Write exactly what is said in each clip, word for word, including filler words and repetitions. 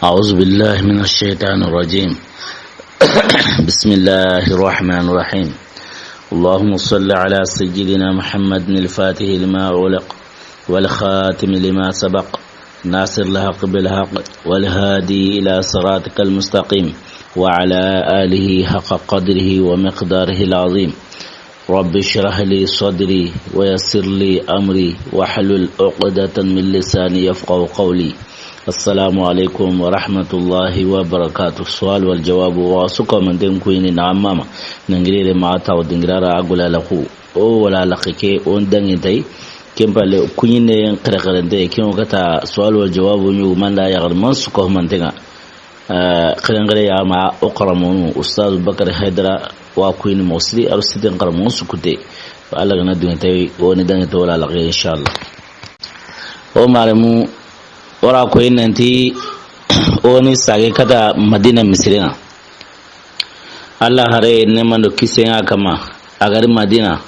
أعوذ بالله من الشيطان الرجيم. بسم الله الرحمن الرحيم. اللهم صل على سيدنا محمد الفاتح لما أغلق والخاتم لما سبق ناصر الحق بالحق والهادي إلى صراطك المستقيم وعلى آله حق قدره ومقداره العظيم. رب اشرح لي صدري ويسر لي أمري واحلل عقدة من لساني يفقهوا قولي. السلام عليكم ورحمة الله وبركاته. السؤال والجواب واسكو من دين كويني نعم ماما. نغرير ما تاو دنغرارا أقول لكو. O wala laqe ke, o n dangi tay. Ken palle, kuɲinde xerexerente, ken o kata sual wal jawabu ɲugu manda yaxar man suko mantenga. Eh, xerengere ya ma o xaramonu, Ustaz Bakar Haydara, wa kuyini moxo siri, aro siten xaramonu sukute. Alla gana dunge tay, o ni dangi to wala laqe, inshallah. O maremu, o ra koyi nanti, o ni sage kata Madina misirenga. Alla hare nemando kisenga kama, a gari Madina.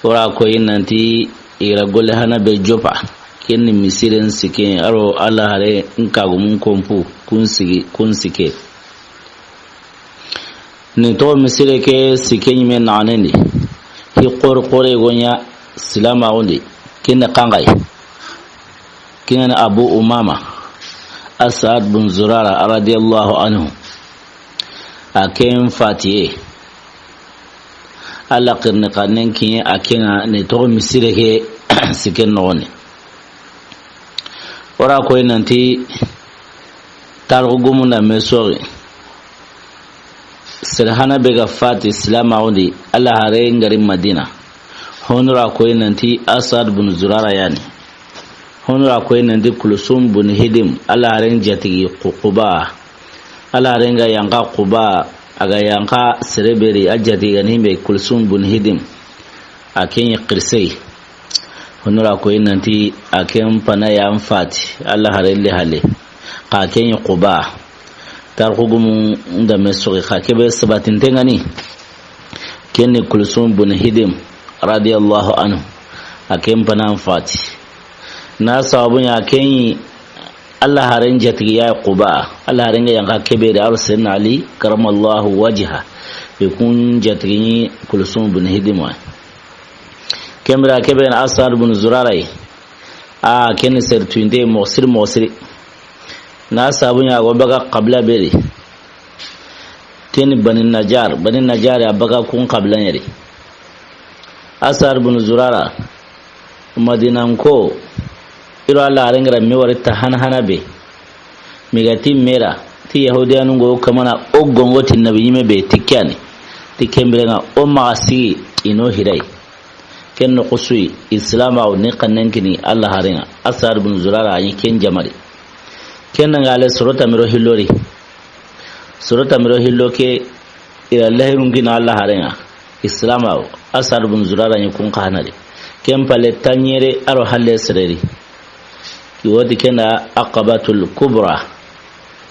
O ra koyi nanti i ra golle hana be jopa. Ken ni misiren sike, aro Alla hare nkagumun kompu, kun sigi, kun sike. Ni to misire ke sike ɲime naxanendi. Hi xori xore gonya silama undi. Ken ni kangai. Ken ni Abu Umama. Asad bin Zurara radiyallahu anhu. A ken fatiye. Alla xirni xannen kiɲe a kenga ni toxo misire ke siken noxoni. O ra koyi nanti tarixu gumunda me soxi. Sere hana be ga fati silamaxundi, Alla hare ngari Madina. Honu ra koyi nanti Asad bin Zurara yani. Honu ra koyi nanti Kulsum bin Hidim, Alla haren jatigi Quba. Alla haren ga yanka Quba, a ga yanka sere beri, a jatigi ga ni be Kulsum bin Hidim. A ken yi xirsey. Honu ra koyi nanti a ken pana ya n fati, Alla haren le hale. Xa ken yi Quba. Tarixu gumu nda me soxi xa kebe sabatinten ga ni. Ken ni Kulsum bin Hidim radiyallahu anhu. A ken pana n fati. Na sababu ɲa ken yi Alla haren jatigi ya Quba. Alla haren ga yanka kebe da aro Seydina Ali karamallahu wajha. I kun jatigi ni Kulsum bin Hidim wa. Ken bire kebe na Asad bin Zurara yi. A ken ni sere tuwinte moxo siri moxo siri. Na sabu ɲa go baga qabila beri. Ken ni Bani Najjar, Bani Najjar a baga kun qabila ɲeri. Asad bin Zurara, Madinanko, iro Alla haren ga ra mi wari ta hana hana be. Mi ga ti mera, ti Yahudiyanu ngo kamana o gongo ti nabi ɲime be ti kyani. Ti ken bire nga o maxa sigi ino hirai. Ken no kusuyi, Islam aw ni xannen kini Alla haren ŋa. Asad bin Zurara a yi ken jamari. Ken nga le soro tamiro hillori. Soro tamiro hillo ke ira lahirun kina Alla haren ŋa. Islam aw, Asad bin Zurara ni kun xanari. Ken pale tanyere aro halle sereri. Ki woti kenda Aqabatul Kubra.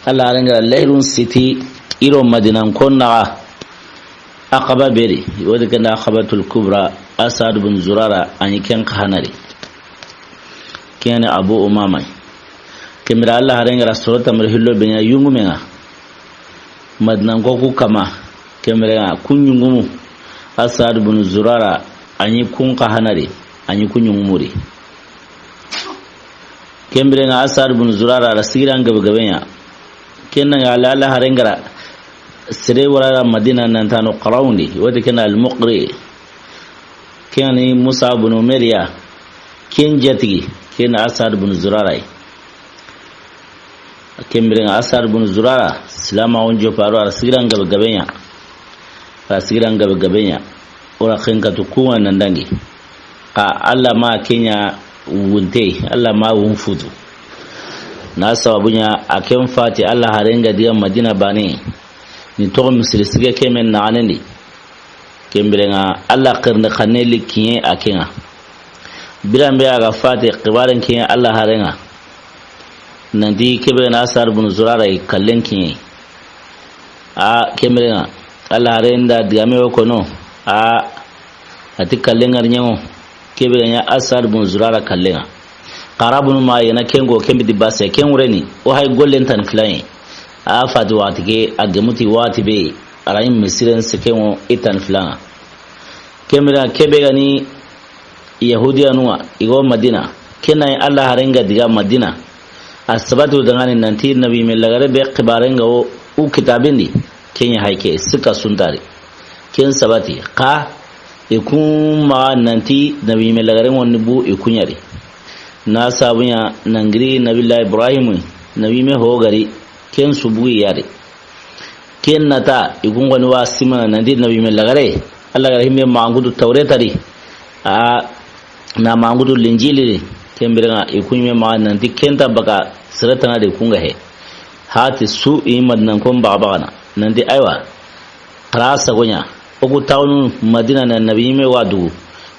Alla haren ga ra lahirun siti iro Madinan kon naxa. Aqaba beri, wodi kenda Aqabatul Kubra, Asad bin Zurara, a ni ken xanari. Ken ni Abu Umama. Ken bire Alla haren ga ra soro tamiro hillo be ɲa yungumen ŋa. Madinanko ku kama, ken bire ŋa, kun yungumu, Asad bin Zurara, a ni kun xanari, a ni kun yungumuri. Ken bire ŋa Asad bin Zurara ra sigiran gabe gabe ɲa. Ken nga la Alla haren ga ra sere wara Madina nan tano qarawndi, wodi ken al Muqri. Ken ni Musa bin Umeriya. Ken jatigi, ken Asad bin Zurara yi. Ken bire ŋa Asad bin Zurara, silama on joparo ra sigiran gabe gabe ɲa. Ra sigiran gabe gabe ɲa. O ra ken katu kuwa nan dangi. Xa Alla ma ken ɲa wunte, Alla ma wun futu. Na sababu ɲa a ken fati Alla haren ga diga Madina bane. Ni toxo misiri sige ke men naxanendi. Ken bire ŋa Alla xirni xanne li kiɲe a ken ŋa. Biran be a ga fati xibaren kiɲe Alla haren ŋa. Nanti kebe na Asad bin Zurara yi kallen kiɲe. A ken bire ŋa Alla haren da digame o kono. A ati kallen ŋa ri ɲango. Kebe ɲa Asad bin Zurara kallen ŋa. Arabunu ma yena ken go ken bidi base, ken wureni, o hay gollen tan filaye. A fati waxati ke, a gemuti waxati be, a ra yi misiren se ken ŋo i tan filaŋa. Ken bira kebe gani Yahudiyanun ŋa, i go Madina. Ken na yi Alla haren ga diga Madina. A sabati o dangani nanti Nabi me lagare be xibaren ga o u kitabindi. Ken ya hay ke, sika suntari. Ken sabati, xa i kun maxa nanti Nabi me lagare ŋonni bu i kun ya ri. Na sabu ɲa nangiri Nabillahi Ibrahimu, Nabi me ho gari, ken su bugu ya ri. Ken na ta, i kun xoni wa simana nanti Nabi me lagare, Alla ga ra himbe maxankutu Tawreta ri, a na maxankutu Linjili ri, ken bire ŋa i kun ɲi me maxa nanti ken ta baka sere tana de kun ga he. Hati su i Madinankon baxa baxana, nanti aywa, xa ra sago ɲa, o ku tawunu Madina na Nabi ɲi me wa dugu,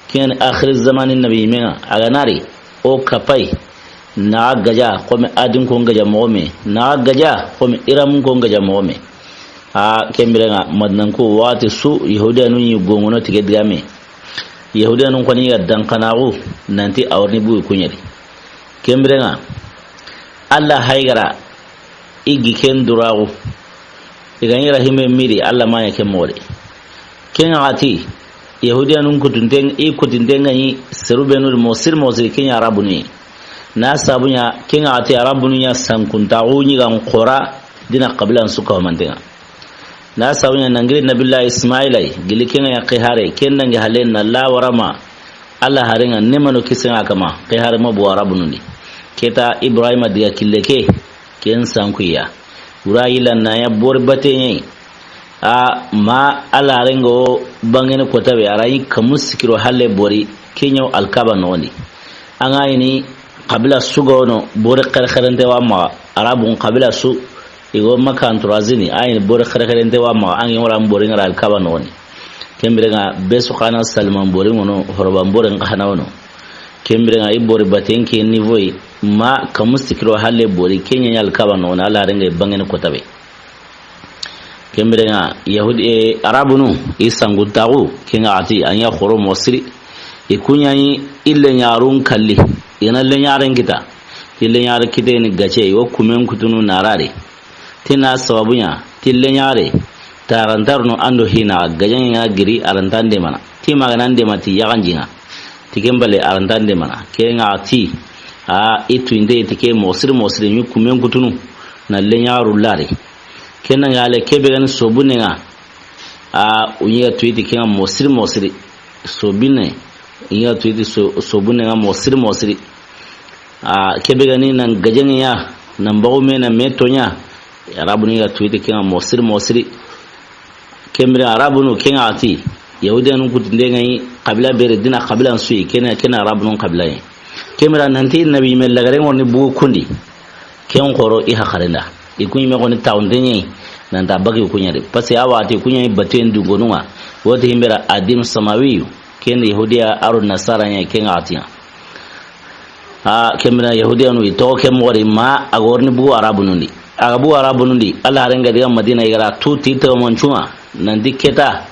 ken axiri zamani Nabi ɲi me ŋa, a ga na ri, o kapay, na gaja, xo me Adinkon gaja moxo me, na gaja, xo me Iramunkon gaja moxo me. A, ken bire ŋa, Madinanko, waxati su, Yahudiyanu ɲi gongono tige digame. Yahudiyanun xoni ga dankanaxu, nanti a wurni bu i kun ya ri. Ken bire ŋa, Alla hay ga ra, i gi ken duraxu. I ga ɲi ra himbe miri, Alla ma ɲa ke moxo de. Ken ŋa xati, Yahudiyanun kutunten, i kutunten ga ɲi seru benu moxo siri moxo siri ken ɲa Arabunu yi. Na sabu ɲa, ken ŋa xati Arabunu ɲa sankuntaxu ɲi ga n xora, dina xabilan su ka ho manten ŋa. Na sabu ɲa nangiri Nabillahi Ismaila yi, gili ken ŋa ya xihare, ken dangi halen na la warama, Alla haren ŋa nemano kisen ŋa kama, xihare ma bu Arabunun di. Keta Ibrahima diga kille ke, ken sankuya. Wura yila na ya bori bateɲe. A ma Alla haren ŋo bangene kota be, a ra yi kamu sikiro halle bori, ken ɲa o Alkaba noxon di. An ga ɲi ni xabila su ga wono, bori xerexerente wa maxa, Arabun xabila su, i go Maka entourage ni, a ɲi ni bori xerexerente wa maxa, an ŋi wara bori ŋa ra Alkaba noxon di. Ken bire ŋa, be su xa na Salman bori ŋono, horoban bori ŋa xa na wono. Ken bire ŋa, i bori baten ke niveau yi, ma kamu sikiro halle bori, ken ɲa ɲa Alkaba noxon di, Alla haren ŋa bangene kota be. Ken bire ŋa, Yahudi, e, Arabunu, i sankuntaxu, ken ŋa xati, a ɲa xoro moxo siri. I kun ɲa ɲi i leɲarun kalli, i na leɲaren kita. Ti leɲare kite ni gace, i wo kumen kutunu na ra ri. Ti na sababu ɲa, ti leɲare, ta a ra nta ri no an do hina, gajaŋe ŋa giri, a ra nta ndemana. Ti ma ga na ndema ti yaxanjin ŋa. Ti ken bale a ra nta ndemana. Ken ŋa ti, a, i tuyinte ti ke moxo siri moxo siri ɲi kumen kutunu, na leɲaru lari. Ken na ŋa le kebe gani sobune ŋa. A, u ɲi ga tuyiti ken ŋa moxo siri moxo siri. Sobine, u ɲi ga tuyiti so-, sobune ŋa moxo siri moxo siri. A, kebe gani nan gajaŋe ya, nan baxu me na me toɲa. Arabunu ɲi ga tuyiti ken ŋa moxo siri moxo siri. Ken bire Arabunu ken ŋa ti, Yahudiyanu kutunten ŋa ɲi xabila bere dina xabilan su yi, ken, ken Arabunun xabila yi. Ken bire nanti Nabi me lagare ŋoni bugu kundi. Ken xoro i haxarenda. I kun ɲi me xoni tawunten ɲa yi, nan ta baki kun ɲa ri. Parce que a waxati kun ɲa yi batuyen dungonun ŋa. Woti himbe ra Adim Samawiyu. Ken Yahudiya aro Nasara ɲa yi, ken ŋa ti ŋa. A, ken bire Yahudiyanu i toxo ke moxo ri ma a ga wurni bugu Arabunun di. A ga bugu Arabunun di, Alla haren ga diga Madina i ga ra tu ti toxo mancun ŋa. Nanti keta,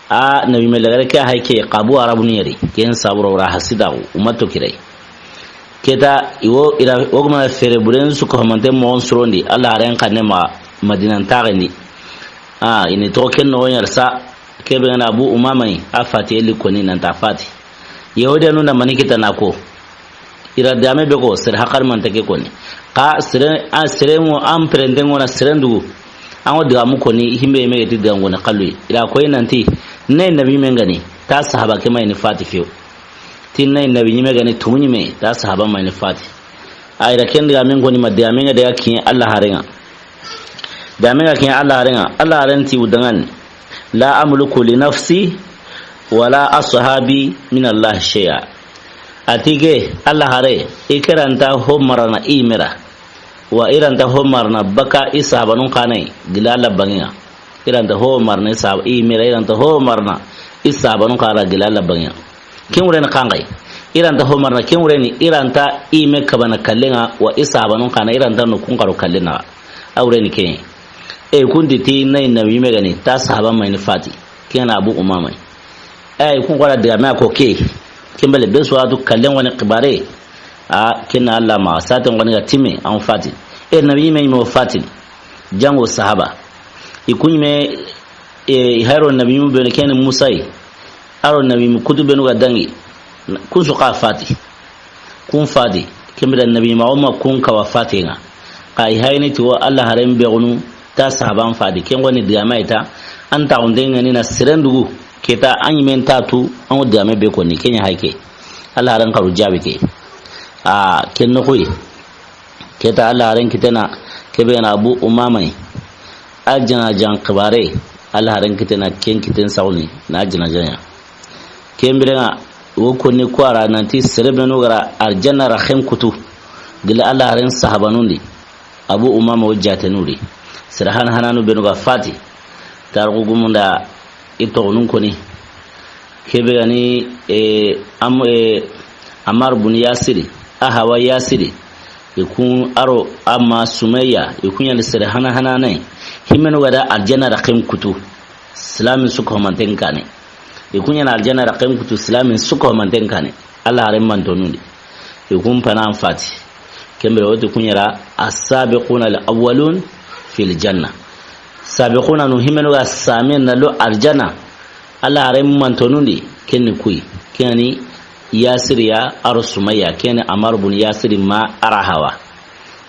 a, Nabi me lagare ke hay ke, xa bugu Arabunun ya ri. Ken saburo wura hasidaxu, u ma to kiray. Keta, i wo, i ra, wo gumana fere buren su ko mante moxon surondi, Alla haren xanne ma Madina ntaxendi. A, i ni toxo ken noxon ɲa ri sa, kebe gana Abu Umama yi, a fati eli koni nan ta fati. Yahudiyanu na mani kita na ko. I ra dame be ko, sere haxari mante ke koni. Xa sere, a sere ŋo, an perente ŋo na sere ndugu. An ŋo digamu koni, himbe me geti diga ŋo ne xallu yi. I ra koyi nanti, ne Nabi me ngani, ta sahaba ke ma yi ni fati fiyo. Ti ne Nabi ɲi me gani, tumu ɲi me, ta sahaba ma yi ni fati. A i ra ken digamen koni ma digamen ga daga kiɲe Alla haren ŋa. Digamen ga kiɲe Alla haren ŋa, Alla haren ti u danŋani. La amliku li nafsi wala ashabi min Allah shay'a. A ti ke, Alla hare, i ke ra nta ho marana i me ra. Wa i ra nta ho marana baka i sahabanun xa na yi, gila Alla banŋen ŋa. I ra nta ho marana i sahaba, i me ra, i ra nta ho marana i sahabanun xa ra gila Alla banŋen ŋa. Ken wureni xa ŋa yi. I ra nta ho marana, ken wureni, i ra nta i me kabana kallen ŋa, wa i sahabanun xa na, i ra nta no kun xaro kallen ŋa. A wureni ken. E, kun ti ti na yi Nabi me gani, ta sahaba ma yi ni fati. Ken ŋa na Abu Umama yi. E, kun xara diga me a ko ke. Ken bale be su a tu kallen ŋa ni xibare. A ken na Alla maxa, saten xoni ga timme, an fati. E nabi me mo fati. Jango sahaba. I kuɲime, e, i hayro nabi mu benu ken ni Musa yi. Aro nabi mu kutu benu ga dangi. Kun su xa fati. Kun fati. Ken bire nabi ma o ma kun kawa fatenga. Xa i hayni ti wo Alla haren be gonu ta sahaban fati. Ken xoni digame ta. An ta xunde ŋa ni na seren dugu. Ke ta an ɲimen ta tu, an wo digame be koni. Ken ɲa hay ke. Alla haren xaru jabi ke. A, ken noxoyi. Ke ta Alla haren kitena, ke be na Abu Umama yi. A janajan xibare, Alla haren kitena, ken kiten sawni, na janajan ɲa. Ken birenga, wo konni kuwara, nanti sere benu gara, arjanna raxen kutu. Gila Alla haren sahabanun di. Abu Umama wo jatenu di. Sere hana hananu benu ga fati. Tarixu gumunda i toxonun koni. Ke be ga ni, e, am, e, Ammar bun Yasiri, a hawa Yasiri, i kun aro amma Sumayya, i kun ɲa ni sere hana hana ne. Himenu ga da arjanna raxen kutu. Silamin su ko manten kane. I kun ɲa ni arjanna raxen kutu silamin su ko manten kane. Alla haren mantonun di. I kun pana an fati. Ken bire wo ti kun ɲa ra as-sabiquna al-awwalun fil janna. Sabiquna nu himenu ga samen na lo arjanna. Alla haren mantonun di, ken ni kuyi. Ken ni Yasiri ya aro Sumayya, ken ni Ammar bun Yasiri ma a ra hawa.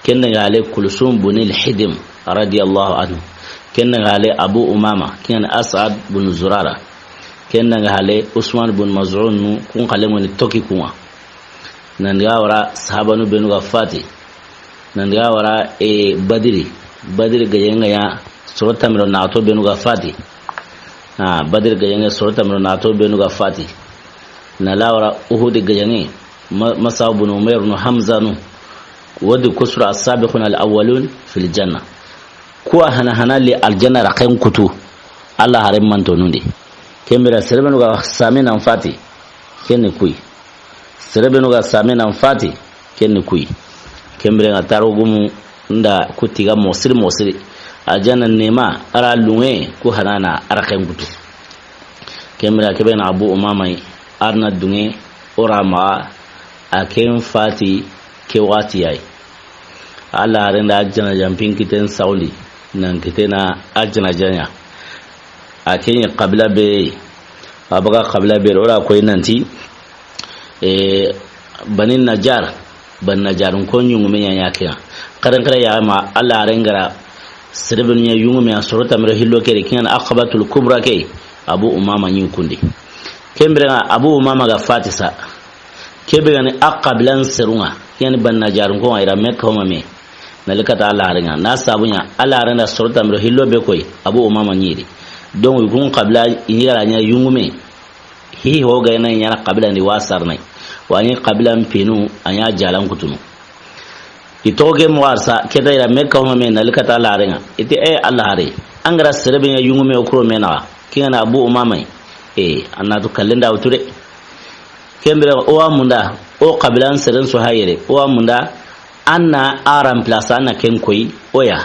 Ken nga hale Kulsum bun al-Hidim, radiyallahu anhu. Ken nga hale Abu Umama, ken ni As'ad bun Zurara. Ken nga hale Usman bun Maz'un nu, kun xale ŋoni toki kunga. Nan ga wara sahabanu benu ga fati. Nan ga wara, e, Badiri. Badiri gajenga ya soro tamiro naxato benu ga fati. A, Badiri gajenga soro tamiro naxato benu ga fati. Na la wara Uhudi gajenga. Ma, Mus'ab bun Umair nu Hamza nu. Wodi kusura as-sabiquna al-awwalun fil janna. Kuwa hana hana li arjanna raxen kutu. Alla haren mantonun di. Ken bire sere benu ga samen an fati. Ken ni kuyi. Sere benu ga samen an fati. Ken ni kuyi. Ken birenga tarixu gumu nda ku tiga mosiri mosiri. Arjanna nema a ra lunge ku hanana a raxen kutu. Ken bire ke be na Abu Umama yi, a ra na dunge o ra maxa a ken fati ke waxati ya yi. Alla haren da janajan pin kiten sawndi nan kitena a janajan ɲa. A ken ɲi xabila be, a baga xabila be o ra koyi nanti, e, Bani Najjar, Bani Najjar ko ɲungume ɲa ɲa ke ŋa. Xaren xare ya ma Alla haren gara sere benu ɲa yungume a soro tamiro hillo ke ri, ken ŋa ni Aqabatul Kubra ke, Abu Umama ɲi kundi. Ken birenga Abu Umama ga fati sa. Ke be ga ni a xabilan serunga, ken ni Bani Najjar ko ira Mekka homa me. Na li kata Alla haren ŋa. Na sabu ɲa Alla haren da soro tamiro hillo be koyi, Abu Umama ɲi ri. Donc i kun xabila i ɲi gara ɲa yungume. Hi ho ga na ɲa na xabila ndi wasarnai. Wa ɲi xabila mpinu a ɲa jalan kutunu. I toge mo arsa ke ta ira Mekka homa me na li kata Alla haren ŋa. I ti, e, Alla hare. An gara sere be ɲa yungume o kuro me na. Ken ŋa ni Abu Umama yi. E, an na tu kallen da wutu de. Ken bire o wa munda, o xabilan seren so hayere, o wa munda, an na a remplacer, an na ken koyi, o ya.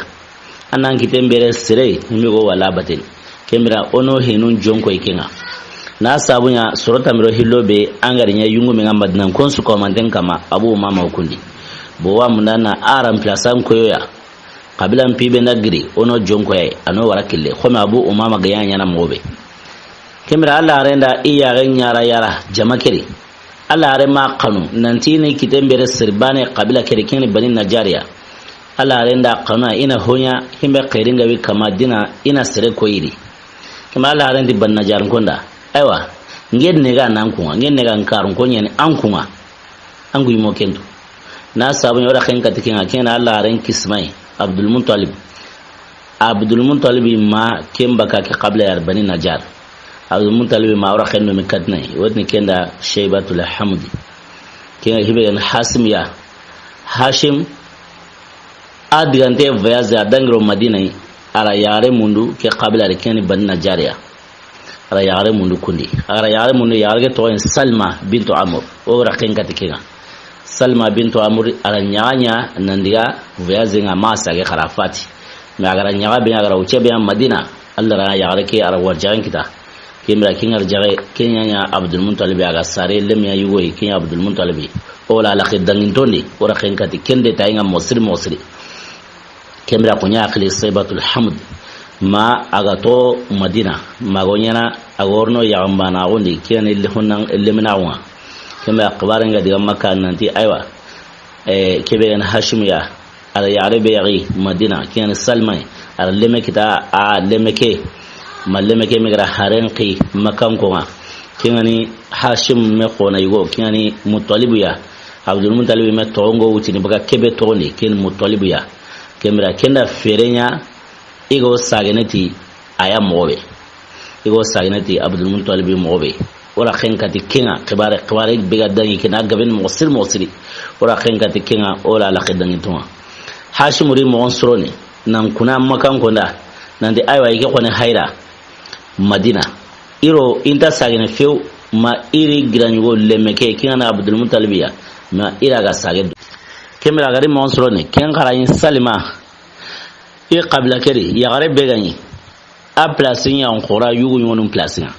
An na kiten bire sere, himbe go wala baten. Ken bire o no henun jon koyi ken ŋa. Na sabu ɲa, soro tamiro hillo be, an gari ɲa yungume ŋa Madina, kon su ko manten kama, Abu Umama kundi. Bo wa munda na a remplacer an koyo ya. Xabila mpi be nda giri, o no jon koyi, a no wara kille. Xome Abu Umama ga ya ɲa na mo be. Ken bire Alla haren da i yaxe ɲara yara jama ke ri. Alla haren ma xanu nanti ni kiten bire sere bane xabila ke ri ken ni Bani Najjar ya. Alla haren da xanu i na ho ɲa himbe xerin ga wi kama dina i na sere koyi ri. Ken bire Alla haren ti Bani Najjar ko nda. Aywa, ngen ne ga nan kunga, ngen ne ga nkarun ko ɲa ni an kunga. An guyi mo kentu. Na sabu ɲa o ra ken kati ken ŋa, ken ŋa ni Alla haren kismai, Abdul Muttalib. Abdul Muttalib ma ken baka ke xabila ya Bani Najjar. Abdul Muttalib ma o ra ken no mi katnai, wotni ken da Shaybatul Hamdi. Ken ŋa hibe ga ni Hashim ya. Hashim a digante voyage a dangiro Madina yi, a ra yaxare mundu ke xabila ri ken ni Bani Najjar ya. A ra yaxare mundu kundi. A ra yaxare mundu yaxare ke toxo yi Salma bintu Amr. O ra ken kati ken ŋa. Salma bintu Amr a ra ɲaxa ɲa nan diga voyage ŋa ma sage xara fati. Mais a ga ra ɲaxa be a ga ra wuce be Madina. Alla ra yaxare ke a ra warjaxen kita. Ken bire ken ŋa ra jaxe, ken ɲa ɲa Abdul Muttalibi a ga saare lemme ya yugo yi, ken ɲa Abdul Muttalibi. O la laxe dangintondi, o ra ken kati ken de ta i ŋa moxo siri moxo siri. Ken bire ko ɲa xili Saybatul Hamd. Ma a ga to Madina, ma go ɲaana a ga wori no yaxanbanaxundi, ken ni lehunan leminaxu ŋa. Ken bire xibaare ŋa diga Makka nanti, aywa, eh, ke be ga ni Hashim ya, a ra yaxare be yaxi Madina, ken ni Salma yi, a ra lemme kita a lemme ke, ma lemme ke me ga ra haren xi Makkanko ŋa. Ken ŋa ni Hashim me xo na yugo, ken ŋa ni Muttalibu ya. Abdul Muttalibi me toxo ŋo wutini baga ke be toxondi, ken ni Muttalibu ya. Ken bire ken da fere ɲa, i ga wo sagene ti a ya moxo be. I ga wo sagene ti Abdul Muttalibi moxo be. O ra ken kati ken ŋa, xibaare, xibaare be ga dangi ken ŋa, a gaben moxo siri moxo siri. O ra ken kati ken ŋa, o la laxe danginto ŋa. Hashim ri moxon soro ni, nan kuna Makkanko nda, nanti aywa, i ke xo ne hayra Madina. I ro i nta sagene few, ma i ri gira ɲugo lemme ke, ken ŋa na Abdul Muttalibi ya, ma i ra ga sage du. Ken bire a ga ri moxon soro ni, ken xara ɲi Salima, i xabila ke di, yaxare be ga ɲi. A place ɲa n xora yugo ɲonun place ŋa.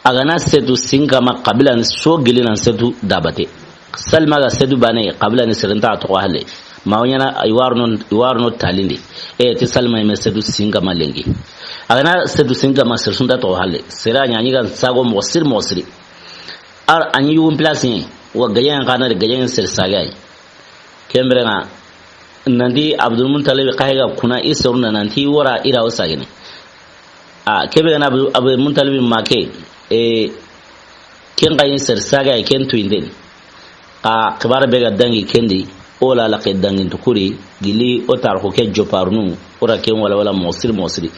A ga na setu sinka ma xabila ni so gili nan setu dabate. Salma ga setu bane xabila ni sere nta toxo halle. Ma wo ɲaana i wari no, i wari no talindi. E ti Salma me setu sinka ma lenki. A ga na setu sinka ma sere su nta toxo halle. Sere a ɲa ɲi ga sago moxo siri moxo siri. Ar a ɲi yugun place ɲi. Wa gayen xana de gayen sere sage yi. Ken bire ŋa, nanti Abdul Muttalibi xa ga kuna i soruna nanti wora i ra wo sagene. A, ke be ga na Abdul, Abdul Muttalibi ma ke, e, ken xa ɲi sere sage yi ken tuyindeni. Xa xibaare be ga dangi ken di, o la laxe danginto kuri, gili o tarixu ke joparunu, o ra ken wala wala moxo siri moxo siri.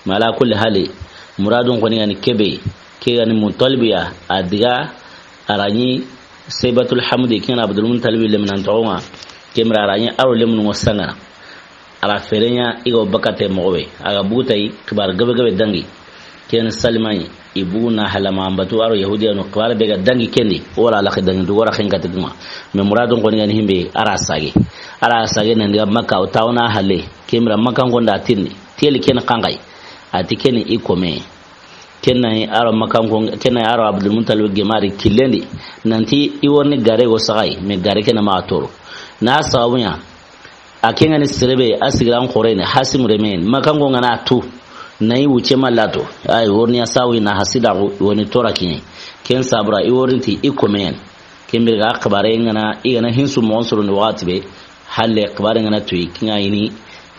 Ma ala kulli hali, muradun xo ni ga ni ke be, ke ga ni Muttalibi ya, a diga, a ra ɲi Saybatul Hamdi, ken ŋa na Abdul Muttalibi leminan toxo ŋa, ken bire a ra ɲi a ro lemunu ŋo sangana. A ra fere ɲa i ga wo bakate moxo be, a ga bugu ta yi xibaare gabe gabe dangi. Ken Salima ɲi, i bugu na halama an batu a ro Yahudiyanu xibaare be ga dangi ken di, o ra laxe dangi du, o ra ken kati ku ŋa. Mais muradun xo ni ga ni himbe, a ra sage. A ra sage nan diga Makka, o tawna halle, ken bire Makkanko nda tinni, teli ken xanxayi. A ti ken ni i kome. Ken na yi a ro Makkanko, ken na yi a ro Abdul Muttalibi gemari killendi. Nanti i wori ni gare go saxayi, mais gare ken na ma toro. Na sababu ɲa, a ken ŋa ni sere be, a sigiran xore ni, Hashim reme ni, Makkanko ŋa na tu, na i wucce ma lato. Ay, wori ni a sawi na hasidaxu, woni tora kiɲe. Ken sabura, i wori ni ti i kome yan. Ken bire ga xibaare ŋa na, i ga na hinsu moxon soro ni waxati be, halle xibaare ŋa na tuyi, ken ŋa i ni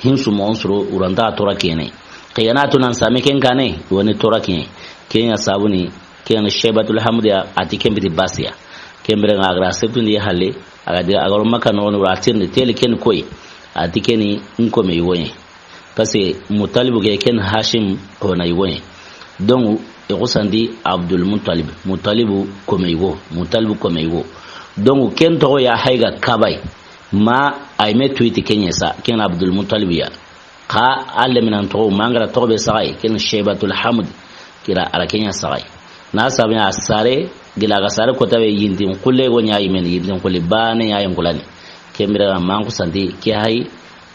hinsu moxon soro, o ra nta tora kene. Xiyanatu nan same ken kane, woni tora kene. Ken ɲa sabu ni, ken ɲa ni Shaybatul Hamdi ya, a ti ken biti basiya. Ken bire ŋa a ga ra setundi halle, a ga diga a ga ro Makka no, o ra tirni teli ken koyi. A ti ken ni n kome yugo ɲi. Parce que Muttalibu ke ken Hashim kona yugo ɲi. Donc, i xusandi Abdul Muttalib. Muttalibu kome yugo. Muttalibu kome yugo. Donc, ken toxo ya hayga kabay. Ma ay me tuiti ken ɲa sa, ken Abdul Muttalib ya. Xa a leminan toxo, ma n ga ra toxo be saxay, ken Shaybatul Hamd, kira a ra ken ɲa saxay. Na sabu ɲa a sare, gila ga sare kota be yintin xulle go ɲa yimen, yintin xulle bane ɲa yin kulani. Ken bire ma n kusanti, ke hay,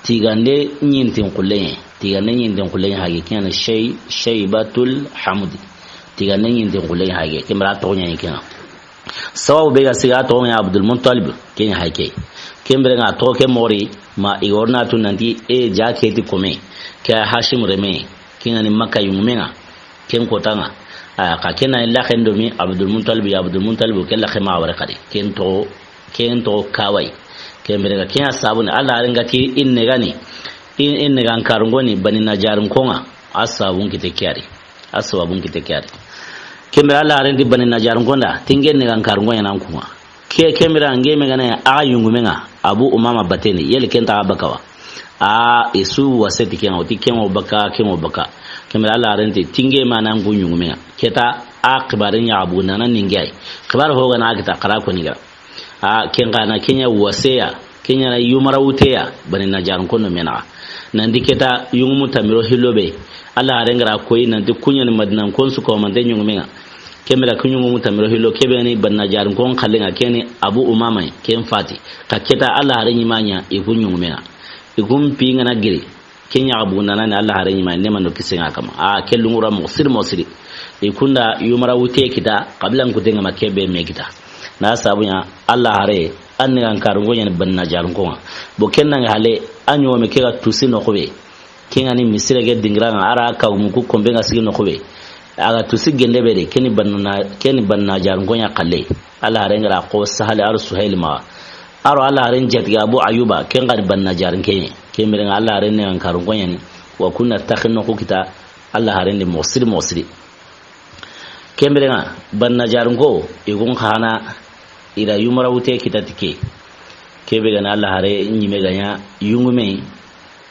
tigande ɲintin xulle ɲa, tigande ɲintin xulle ɲa hage, ken Shay-, Shaybatul Hamd. Tigande ɲintin xulle ɲa hage, ken bire a toxo ɲa yi ken ŋa. Sababu be ga sigi a toxo ɲa Abdul Muttalib, ken ɲa hay ke. Ken bire ŋa toxo ke mori, ma i ga wori na tu nanti, e ja ke ti kome. Ke Hashim reme, ken ŋa ni Makka yungume ŋa, ken kota ŋa. A, xa ken na laxen do mi Abdul Muttalib ya, Abdul Muttalib ke laxe ma wari xadi. Ken toxo, ken toxo kaway. Ken bire ga ken ɲa sabu ni, Alla harenga ti in ne gani, in, in ne gan karungoni Bani Najjar ko ŋa, a sabun kite ke ya ri. A sababun kite ke ya ri. Ken bire Alla haren ti Bani Najjar ko nda, ti n ke ne gan karungo ɲa nan ku ŋa. Ke, ken bire n ke me gane a yungume ŋa, Abu Umama bateni, yeli ken ta baka wa. A, i su waseti ken ŋa, o ti ken ŋo baka, ken ŋo baka. Ken bire Alla haren ti, ti n ke ma nan ku yungume ŋa. Keta a xibare ɲa Abu Nana ninge ay. Xibare ho gana a kita xara ko ni ga ra. A, ken xa na ken ɲa waseya, ken ɲa na yumara wuteya, Bani Najjar ko no me naxa. Nanti keta yungumu tamiro hillo be. Alla harenga ra koyi nanti ku ɲa ni Madina ko su ko mante yungume ŋa. Ken bire ku yungumu tamiro hillo ke be ni Bani Najjar ko xalle ŋa, ken ni Abu Umama, ken fati. Xa keta Alla haren ɲi ma ɲa, i ku yungume ŋa. I kun pi ŋa na giri. Ken ɲa xa bugundana ni Alla haare ɲi ma, neema do kisiye ŋa a kanma. A ke lunŋura moxo siri moxo siri. I kunda yumara wute kita, xabilan kuten ŋa ma ke be me kita. Na sabu ɲa Alla haare, a ni ga n kaarunko ɲa ni Bani Najarinko ŋa. Bo ken na ŋa hale, a ɲoome ke ga tusi noxu be. Ken ŋa ni misire ke dingira ŋa, a ra kawumu ku konbe ŋa sigi noxu be. A ga tusi gende be de, ken ni Bani Na-, ken ni Bani Najarinko ɲa xalle. Alla haare n ga ra xo sahali a ro Suhayli maxa. A ro Alla haare n jatigi Abu Ayyuba, ken ga di Bani Najarinke ɲa. Ken biren ŋa Alla haare n ga n kaarunko ɲa ni. Wa kunna taxi noxu kita Alla haare n di moxo siri moxo siri. Ken biren ŋa, Bani Najarinko, i gun xa na i da yumara wute kita ti ke. Ke be ga ni Alla haare ɲi me ga ɲa yungume,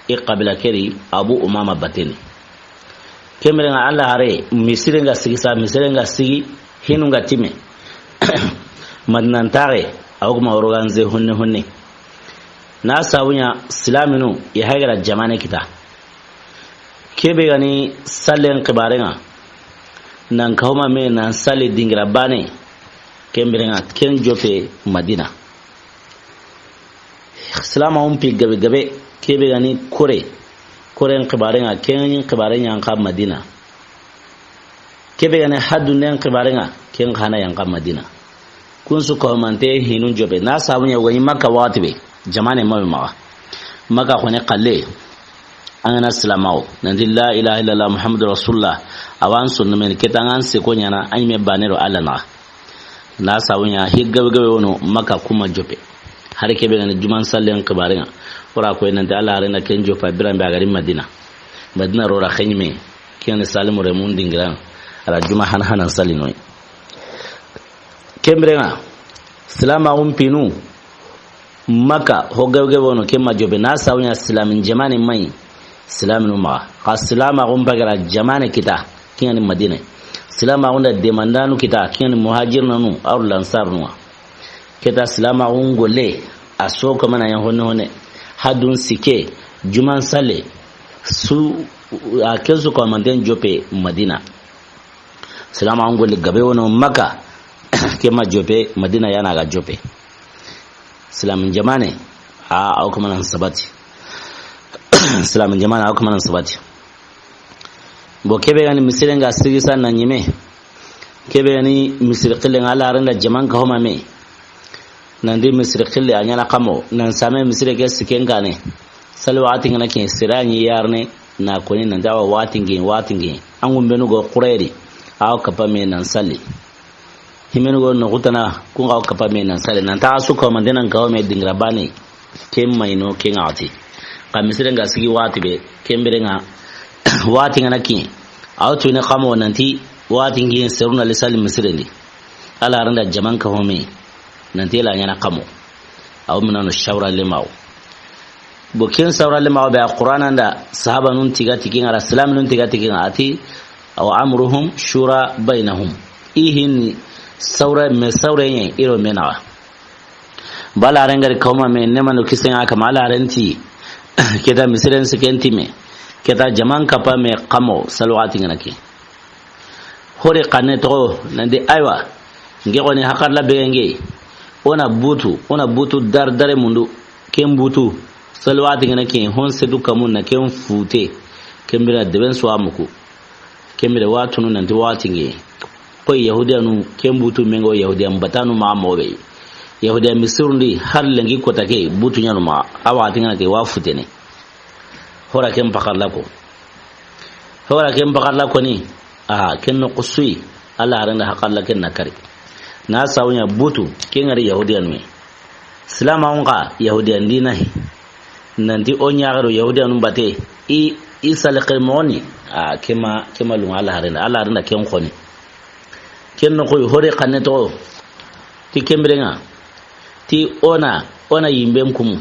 i xabila ke ri Abu Umama batten ni. Ken biren ŋa Alla haare, misire n ga sigi sa, misire n ga sigi, hinu n ga timme. Madina n taxe, a wo kuma organiser honne honne. Na sabu ɲa silaaminu, i hayi ga ra jamaane kita. Ke be ga ni sallen xibaaren ŋa, nan kawma me nan salli dingira baane, ken biren ŋa ken joppe Madina. Silaamaxun pi gabe gabe, ke be ga ni kore, koren xibaaren ŋa, ken xibaaren ɲa n xa Madina. Ke be ga ni haddunden xibaaren ŋa, ken xa na yan xa Madina. Kun su kawmante hinun joppe. Na sabu ɲa wo ga ɲi Makka waxati be, jamaane ma be maxa. Makka xo ne xalle, an ga na silaamaxu, nan ti la ilaha illallah Muhammadu Rasulullah, a wa an sonno men, ke ta an ga an seko ɲaana, an ɲi me baane ro Alla naxa. Na sabu ɲa, hi gabe gabe wo no, Makka kuma joppe. Hari ke be ga ni juman sallen xibaaren ŋa. Wo ra ko nan ti Alla haare n da ken joppa biran be a ga ri Madina. Madina ro ra xenɲi me. Ken ni Salimu remun dingira. A ra juma hana hana salli no yi. Ken biren ŋa, silaamaxun pinu, Makka, ho gabe gabe wo no, ken ma joppe, na sabu ɲa silaamin jamaane ma yi silaaminu maxa. Xa silaamaxun pagara jamaane kita, ken ŋa ni Madina. Silaamaxun da demandaanu kita, ken ŋa ni Muhajirinanu, a ro Lansarinu ŋa. Ke ta silaamaxun golle, a so kamana ya honne honne. Haddun sikke, juman salle, su, a ken su kamanten joppe Madina. Silaamaxun golle gabe wo no Makka, ke ma joppe, Madina ya na ga joppe. Silaamin jamaane, a, a wo kamana sabati. Silaamin jamaane, a wo kamana sabati. Bo ke be ga ni misire n ga sigi sa na ɲi me. Ke be ga ni misire xille ŋa Alla haare n da jaman kawma me. Nan ti misire xille a ɲaana kamo, nan same misire ke sikken kaane. Salli waxati n ga na ke sira ɲi yarne, na koni nan ti awa waxati n ke, waxati n ke. An gunbenu go xureri, a wo kappa me nan salli. Himenu go noxu tana, kun ga wo kappa me nan salli. Nan ta su kawmante nan kawme dingira baane. Ken ma yi no, ken ŋa ti. Xa misire n ga sigi waxati be, ken biren ŋa, waxati n ga na ke. A wo tu ne kamo nan ti, waxati n ke seru na li salli misire ndi. Alla haare n da jaman kawme. Nan ti la ɲaana kamo. A wo mina no sawra lemaxu. Bo ken sawra lemaxu be a Qur'aana n da sahabanun tiga ti ke ŋa, a ra silaaminun tiga ti ke ŋa, a ti, "Wa amruhum shura baynahum." I hinni sawra, me sawre ɲa, i ro me naxa. Ba Alla haare n ga ri kawma me, neema do kisiye ŋa a kanma, Alla haare n ti, ke ta misiren sikken ti me, ke ta jaman kappa me kamo, salli waxati n ga na ke. Hori xanne toxo, nan ti, aywa, n ke xoni hakarla be n ke, o na butu, o na butu dar dare mundu, ken butu, salli waxati n ga na ke, hon setu kamun na ken fute, ken biren deben su a muku. Ken biren wa tunu nan ti waxati n ke. Koy Yahudiyanu, ken butu me n go Yahudiyan batanu ma moxo be. Yahudiyan misirun di, har lenki kota ke, butu ɲaanu ma, a waxati n ga na ke, wa futene. Hora ken pakarla ko. Hora ken pakarla ko ni. A, ken noxu su yi. Alla haare n da hakarla ken na kari. Na sabu ɲa butu, ken ŋa ri Yahudiyanu me. Silaamaxun xa, Yahudiyan diina hi. Nan ti o ɲaxero Yahudiyanu bate, i, i salli xiri moxo ni. A, ke ma, ke ma lunŋa Alla haare n da. Alla haare n da ken xoni. Ken noxu yi, hori xanne toxo. Ti ken biren ŋa. Ti o na, o na yimben kumu.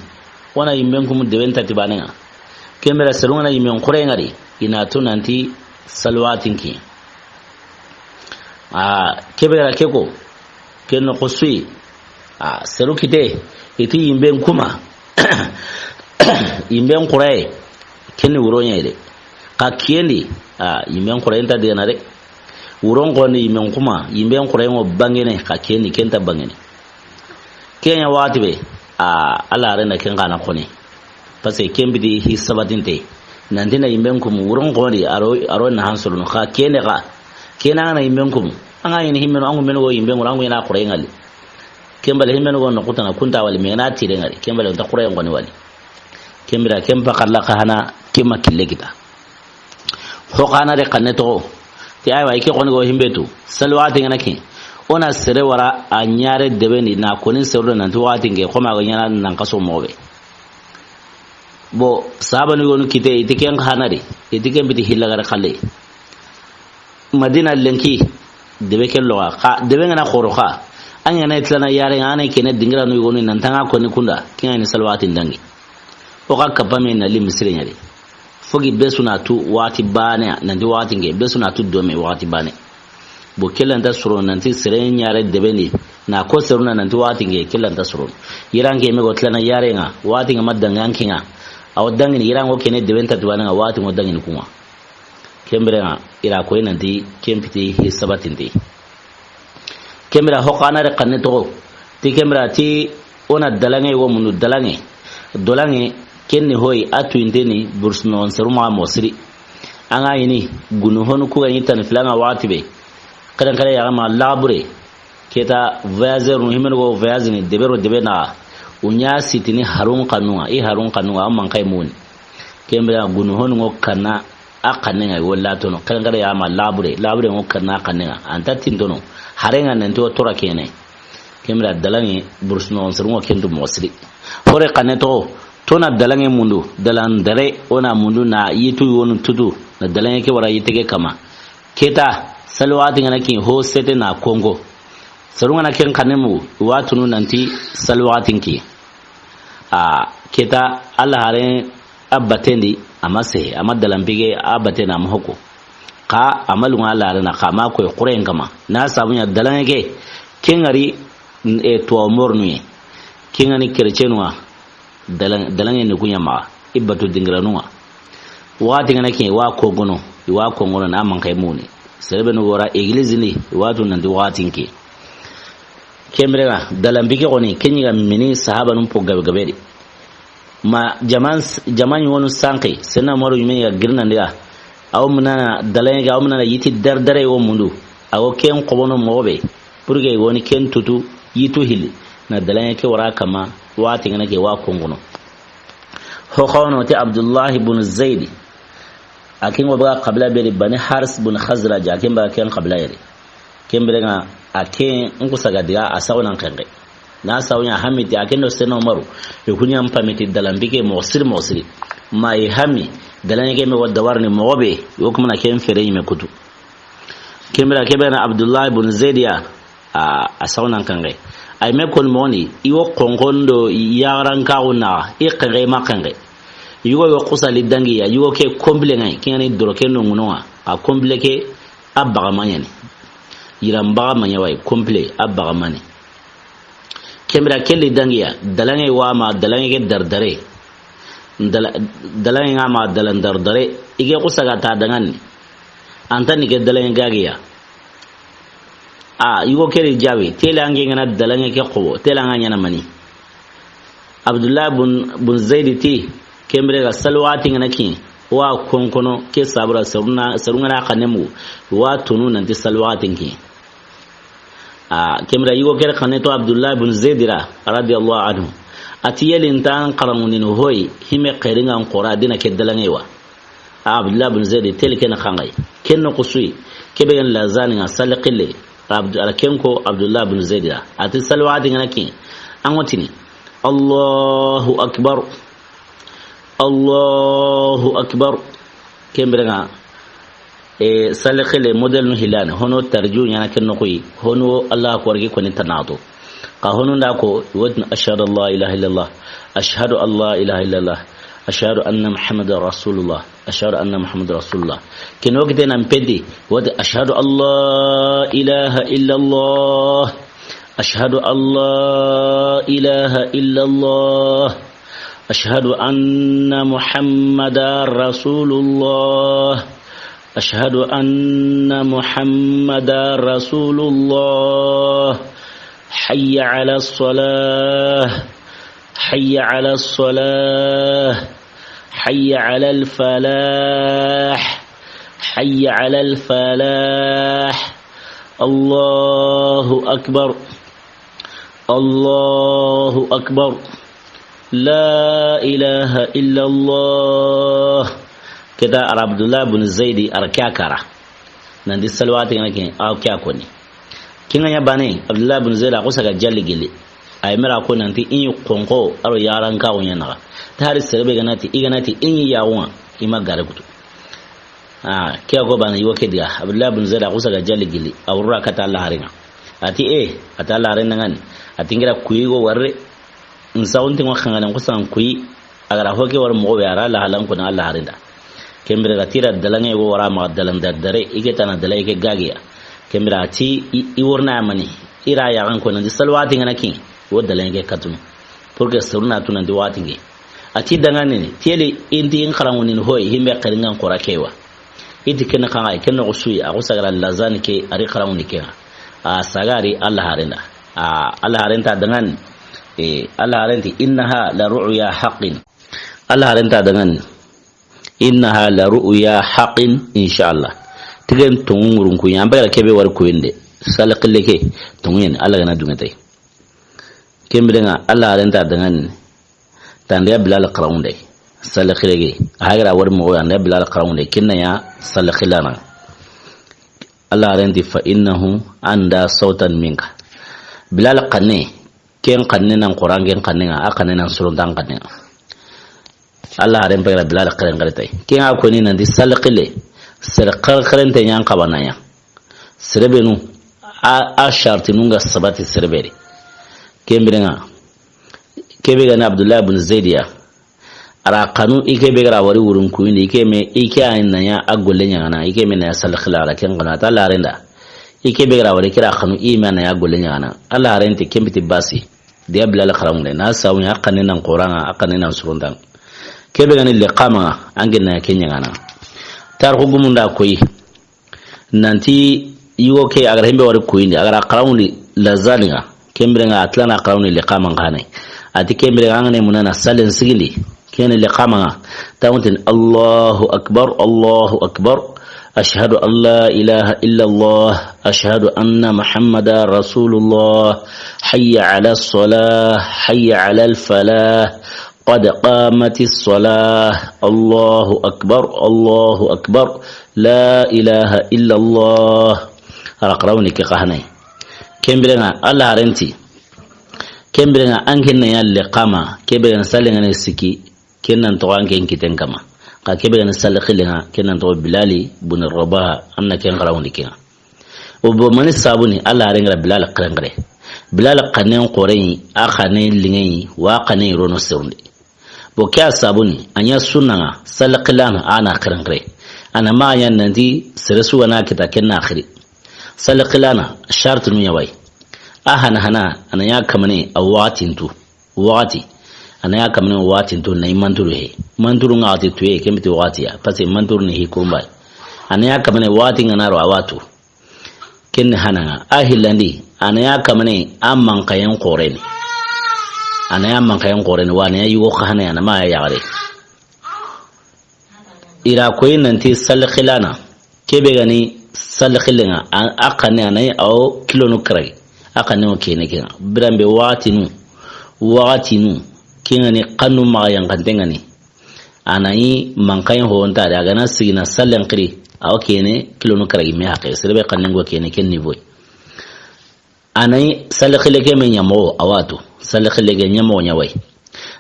O na yimben kumu deben ta ti baane ŋa. Ken biren seru n ga na yimben xure ŋari, i na tu nan ti salli waxati n ke. A, ke be ga ra ke ko, ken noxu su yi. A, seru kite, i ti yimben kuma. Yimben xure, ken ni wuro ɲa yi de. Xa kiyen di, a, yimben xure nta degena de. Wuron xoni yimben kuma, yimben xure ŋo bangene, xa kiyen di ken ta bangene. Ken ɲa waxati be, a, Alla haare n da ken xa na xoni. Parce que ken biti hi sabatinte. Nanti na yimben kumu, wuron xoni, a ro, a ro na han solono. Xa kene xa, kene an ga na yimben kumu, an ga ɲini himmenu, an ŋumenu go yimben ŋura, an ŋu ɲana xore ŋali. Ken bale himmenu go noxu tana, kunta wali, me na tire ŋari. Ken bale nta xore ŋoni wali. Ken bira, ken pa xalla xa hana, ken ma kille kita. Ho xa na de xanne toxo. Ti aywa, i ke xoni go himbe tu. Sali waxati ŋa na ke. O na sere wara a ɲare debe ndi na koni seru do nanti waxati ŋe xoma ga ɲana nan xaso moxo be. Bo, sahabanu yogonu kite, i ti ken xa na di, i ti ken biti hilla gare xalle. Madina lenki, debe ke loxa, xa, debe ŋa na xoro xa. An ŋa na i tilana yare ŋa, an ŋa na i kene dingiranu yogonu, nan tanga koni kunda, ken ŋa ni sali waxati ndangi. O xa kapame na li misire ɲa di. Fogi be su na tu waxati bane, nanti waxati ŋe, be su na tu dome waxati bane. Bo ke lanta soro nanti sere ɲare debe ndi, na ko seruna nanti waxati ŋe ke lanta soro. Yiran ke me go tilana yare ŋa, waxati ŋa ma dangi an ke ŋa. Awa dangi ni yiran ŋo kene debe nta tubane ŋa, waxati ŋo dangi ni ku ŋa. Ken bire ŋa, i ra koy nanti ken piti hi sabatinte. Ken bira ho xa na de xanne toxo. Ti ken bira ti o na dalanŋe wo mundu dalanŋe. Dolanŋe ken ni hoy a tuyinte ni bursuno seru maxa moxo siri. An ga ɲini gunu honu ku ga ɲi tani filanŋa waxati be. Karen kare ya ma labure. Keta voyageur nu himenu go voyage ni debe ro debe na. U ɲa sitini harun xannu ŋa, i harun xannu ŋa, amman kay muni. Ken bira gunu honu ŋo kanna a xanne ŋa walla tono. Karen kare ya ma labure, labure ŋo kanna a xanne ŋa. Anta tintono. Hare ŋa nanti o tora kene. Ken bira dalanŋe bursuno seru ŋo ken du moxo siri. Hore xanne toxo, to na dalanŋe mundu, dalan dare, o na mundu na yitu yonu tutu, na dalanŋe ke wara yitege kama. Keta, sali waxati ŋa na ki ho sete na kongo. Seru ŋa na ken xanne mu, wa tunu nanti sali waxati nki. A, keta, Alla haren a batendi, a ma sehe, a ma dalan pige, a batendi, a ma hoko. Xa, a ma lunga Alla haren na, xa ma koy xuren kama. Na sabu ɲa dalanŋe ke, ken ŋari, e, tuwa mornu ye. Ken ŋa ni chrétien wa. Dalan-, dalanŋe ni ku ɲa maxa, i batu dingiranu ŋa. Waxati ŋa na ke, wa kongono, i wa kongono na man kay muni. Sere be no wora église ni, i wa tu nanti waxati nke. Ken bire ŋa, dalan pike xoni, ken ɲi ga mini sahabanun po gabe gabe di. Ma jaman, jaman ɲi wonu sanki, sena Umaru ɲi me ga girina ndi ga. Aw munana dalanŋe ga, aw munana yiti dar dare wo mundu. Aw ken xobono moxo be. Pour que woni ken tutu, yitu hili. Na dalanŋe ke wara kama, waxati ŋa na ke wa kongono. Ho xawono ti Abdullahi bun Zaydi. A ken go baga xabila be di Bani Haris bun Khazraj, a ken baga ken xabila yere. Ken bire ŋa a ken n kusa ga diga a sawo nan xenxe. Na sawo ɲa hamiti a ken do sena Umaru. I ku ɲa mpamiti dalan pike moxo siri moxo siri. Ma i hami dalanŋe ke me go dabar ni moxo be. Yo kuma na ken fere ɲi me kutu. Ken bira ke be na Abdullahi bun Zaydi ya. A, a sawo nan xenxe. Ay me kon moxoni, i wo konkondo yaxaran kaxu na, i xenxe ma xenxe. Yugo yo xusali dangi ya, yugo ke complet ŋa, ke ŋa ni doro ke no ŋuno ŋa. A complet ke a baga ma ɲa ni. Yiran baga ma ɲa wa yi, complet a baga ma ni. Ken bira ke li dangi ya, dalanŋe wa ma, dalanŋe ke dar dare. Dala-, dalanŋe ŋa ma dalan dar dare. I ke xusa ga ta dangani. Anta ni ke dalanŋe gagi ya. A, yugo ke ri jawi, tele ange ŋa na dalanŋe ke xobo, tele anga ɲana mani. Abdullah bun, bun Zaidi ti, ken bire ga sali waxati ŋa na ki, wa konkono ke sabura seruna, seru ŋa na xanne mu, wa tunu nanti sali waxati nki. A, ken bire yugo ke ri xanne to Abdullah bun Zaidi ra, radiyallahu anhu. A ti yeli ntan xaranŋundini hoy, hime xerinŋa n xora dina ke dalanŋe wa. Abdullah bin Zaid teli ken xanŋay. Ken no xusuyi. Kebe gen lazani ŋa sali xille. Abdu-, ala ken ko Abdullah bin Zaid ra. A ti sali waxati ŋa na ki. An ŋo tini. Allahu akbar. Allahu akbar. Ken bire ŋa, e, sali xille modèle nu hilane. Hono tarju ɲana ken no xuyi. Hono Allahu akbar ke koni tanato. Xa honun da ko, i wa tini, "Ashhadu an la ilaha illallah. Ashhadu an la ilaha illallah. Ashhadu anna Muhammadan Rasulullah. Ashhadu anna Muhammadan Rasulullah." Ken o kite nan pedi, i wa tini, "Ashhadu an la ilaha illallah. Ashhadu an la ilaha illallah. Ashhadu anna Muhammadan Rasulullah. Ashhadu anna Muhammadan Rasulullah. Hayya ala salah. Hayya ala salah. حي على الفلاح. حي على الفلاح. الله أكبر. الله أكبر. لا إله إلا الله. Ke ta Abdullah bin Zaidi a ra ke a kara. Nan ti salawati ga na ke, a ke a koni. Ke ŋa ɲa baane, Abdullah bin Zaidi a xusa ga jalli gilli. A yi me ra ko nan ti i ɲi xonxo, a ro yaran ka wo ɲa naxa. Ta hari sere be ga na ti, i ga na ti i ɲi yaxu ŋa, i ma gare kutu. A, ke a ko baane, i wo ke diga. Abdullah bin Zaidi a xusa ga jalli gilli. A wurura kata Alla haaren ŋa. A ti, e, a ta Alla haaren ŋa ni. A ti n gira kuyi go warre. N saxunti ŋo xaŋanen xusa n kuyi. A ga ra ho ke wara moxo be, a ra la halan ko na Alla haaren da. Ken bire ga ti ra dalanŋe go wara ma dalan da dare, i ke tana dala i ke gagiya. Ken bire a ti i, i worna mani, i ra yaxan ko nan ti salawati ga na ke, wo dalanŋe ke katunu. Pour que serun na tu nan ti waxati ŋe. A ti dangani ni, tiyeli inti in xaranŋu ni hoy, himbe xeringan xora kewa. I ti ken xaŋa, ken noxo suyi, a xusa ga ra lazani ke, a ri xaranŋu ni ke ŋa. A saga ri Alla haaren da. A, Alla haaren ta dangani, e, Alla haaren ti, إنها لرؤيا حق. Alla haaren ta dangani. إنها لرؤيا حق، إن شاء الله. Tigen tonŋu ŋurun kuyi, an bagara ke be wari kuyinde. Sali xille ke, tonŋu yen, Alla ga na duŋe tay. Ken bire ŋa, Alla haaren ta dangani. Tande ya Bilal xaranŋunde. Sali xille ke. A ga ra wari moxo, an da Bilal xaranŋunde. Ken na ya sali xillana. Alla haaren ti, فإنه أندى صوتا منك. Bilal xanne, ken xanne nan xoran ken xanne ŋa, a xanne nan sorontan xanne ŋa. Alla haaren pegera Bilal xeren xere tay. Ken ŋa koni nan ti sali xille, sere xere xerente ɲan xabana ɲa. Sere be nu, a, a shartinu ŋa sabati sere be ri. Ken bire ŋa, ke be ga ni Abdullah bin Zaidi ya, a ra xanu i ke be ga ra wari wurun kuyindi, i ke me, i ke a na ya a golle ɲaŋana, i ke me na ya sali xilla ra ken xanu, a ta Alla haaren da. I ke be ga ra wari ke ra xanu i me na ya golle ɲaŋana. Alla haaren ti ken biti basi. Diya Bilal xaranŋunde. Na sawu ɲa a xanne nan xoran ŋa, a xanne nan sorontan ŋa. Ke be ga ni liqama ŋa, an ke na ya ke ɲaŋana. Tarixu gumun da koyi. Nan ti yugo ke a ga ra himbe wari kuyindi, a ga ra xaranŋundi lazani ŋa. Ken bire ŋa a tilana xaranŋundi liqaman xanne. A ti ken bire ŋa an ga ne muna na salen sigindi. Ken liqama ŋa. Tanŋu ti ni, الله أكبر، الله أكبر. أشهد أن لا إله إلا الله. أشهد أن محمدا رسول الله. حي على الصلاة. حي على الفلاح. قد قامت الصلاة. الله أكبر، الله أكبر. لا إله إلا الله. A ra xaranŋundi ke xanne. Ken bire ŋa, Alla haaren ti. Ken bire ŋa an ke na ya liqama, ke be ga ni salen ŋa ne siki, ken nan toxo an ke n kiten kama. Xa ke be ga ni sali xille ŋa, ken nan toxo Bilali bun Rabaha, an na ken xaranŋundi ke ŋa. O bo mani sabu ni, Alla haaren ga ra Bilal xeren xere. Bilal xannen xore yi, a xannen liŋe yi, wa xannen rono serun di. Bo ke a sabu ni, a ɲa sunna ŋa, sali xillana, a na xeren xere. A na ma ɲa nan ti, sere su ga na kita ken na xiri. Sali xillana, shartinu ɲa wa yi. A hana hana, a na ɲa kamane, a waxatin tu. Waxati. A na ɲa kamane waxatin tu, na i manturu he. Manturu ŋa waxati tu ye, ken biti waxati ya. Parce que manturu ni hi kurumba yi. A na ɲa kamane waxati ŋa na ro a wa tu. Ken ni hana ŋa. A hillandi, a na ɲa kamane a mankayen xoreni. A na ɲa mankayen xoreni, wa a na ɲa yugo xa hana ya na ma ya yaxare. I ra koyi nan ti sali xillana. Ke be ga ni sali xille ŋa, a, a xanne a na yi a wo kilonu karagi. A xanne wo kene ke ŋa. Biranbe waxatinu, waxatinu, ke ga ni xannu maxa yanxante ga ni. A na yi mankayen ho nta de, a ga na sigi na salen xiri, a wo kene kilonu karagi me haqe. Sere be xannen go kene ken niveau. A na yi sali xille ke me ɲa moxo, a wa tu. Sali xille ke ɲa moxo ɲa wa yi.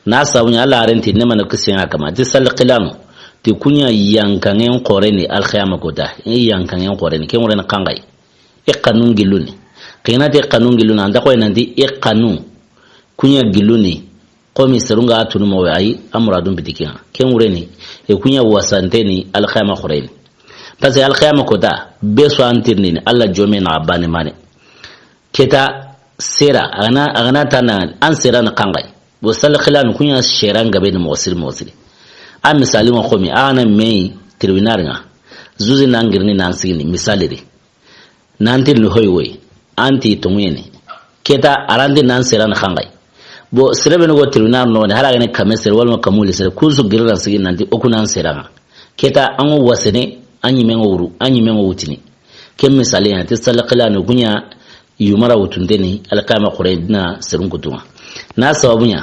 Na sabu ɲa Alla haaren ti ne mane kisiyen ŋa kama. Ti sali xillanu. Ti ku ɲa yankanŋen xoreni alxiyama kota. I yankanŋen xoreni. Ken ŋureni xanŋa yi. I xannu gilluni. Xa i na ti i xannu gilluni. An ta xoyi nan ti i xannu. Ku ɲa gilluni. Xomi serun ga tunu moxo be a yi, a muradun biti ke ŋa. Ken ŋureni. I ku ɲa wasanteni alxiyama xoreni. Parce que alxiyama kota. Be su an tirindini. Alla jome na bane mane. Ke ta sera, a ga na, a ga na ta na, an sera na xanŋa yi. Bo sali xillanu ku ɲa sera n gabe ni moxo siri, moxo siri. A misali ŋa xomi, a ga na me yi tribunal ŋa. Zuzi na girini na sigini, misali ri. Nan ti ni hoy woy, an ti tonŋuyeni. Ke ta a ra nti nan sera na xanŋa yi. Bon, sere be no go tribunal no ne, hara ga ne kame sere, wala ma kamuli sere, kusu girira sigi nanti, o kuna n sera ŋa. Keta an ŋo wasene, an ɲimen ŋo wuru, an ɲimen ŋo wutini. Ken misali ya ti salli xilanu, kuɲa yumara wutunteni, alkama xore dina serun kutunŋa. Na sababu ɲa,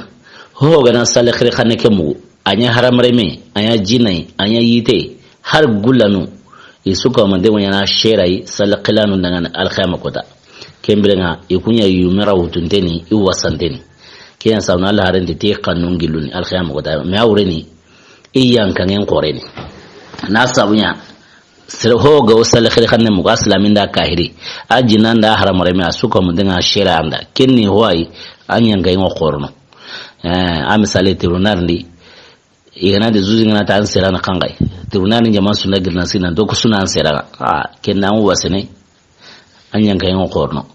ho ga na salli xiri xanne ke mugu, a ɲa haramreme, a ɲa jinai, a ɲa yite, har gullanu, i su ka mande ŋo ɲa na sherai, salli xilanu dangana alkama kota. Ken birenŋa, i kuɲa yumara wutunteni, i wasanteni. Ken ya sauna Allah harenti te xannun gilluni, alkama kota. Me a wureni, i yankanŋen xoreni. Na sabu ɲa, sere ho ga o salli xiri xanne mugu, a silamin da kahiri, a jinan da haramreme, a su ka mande ŋa shera anda. Ken ni ho ay, a ɲankanŋen ŋo xorono. Eh, a misali tribunal ndi, i ga na de zuzi ga na ta an sera na xanŋay. Tribunal ni jaman suna girna sina, do ku suna an sera. Ah, ken na an wasene. A ɲankanŋen ŋo xorono.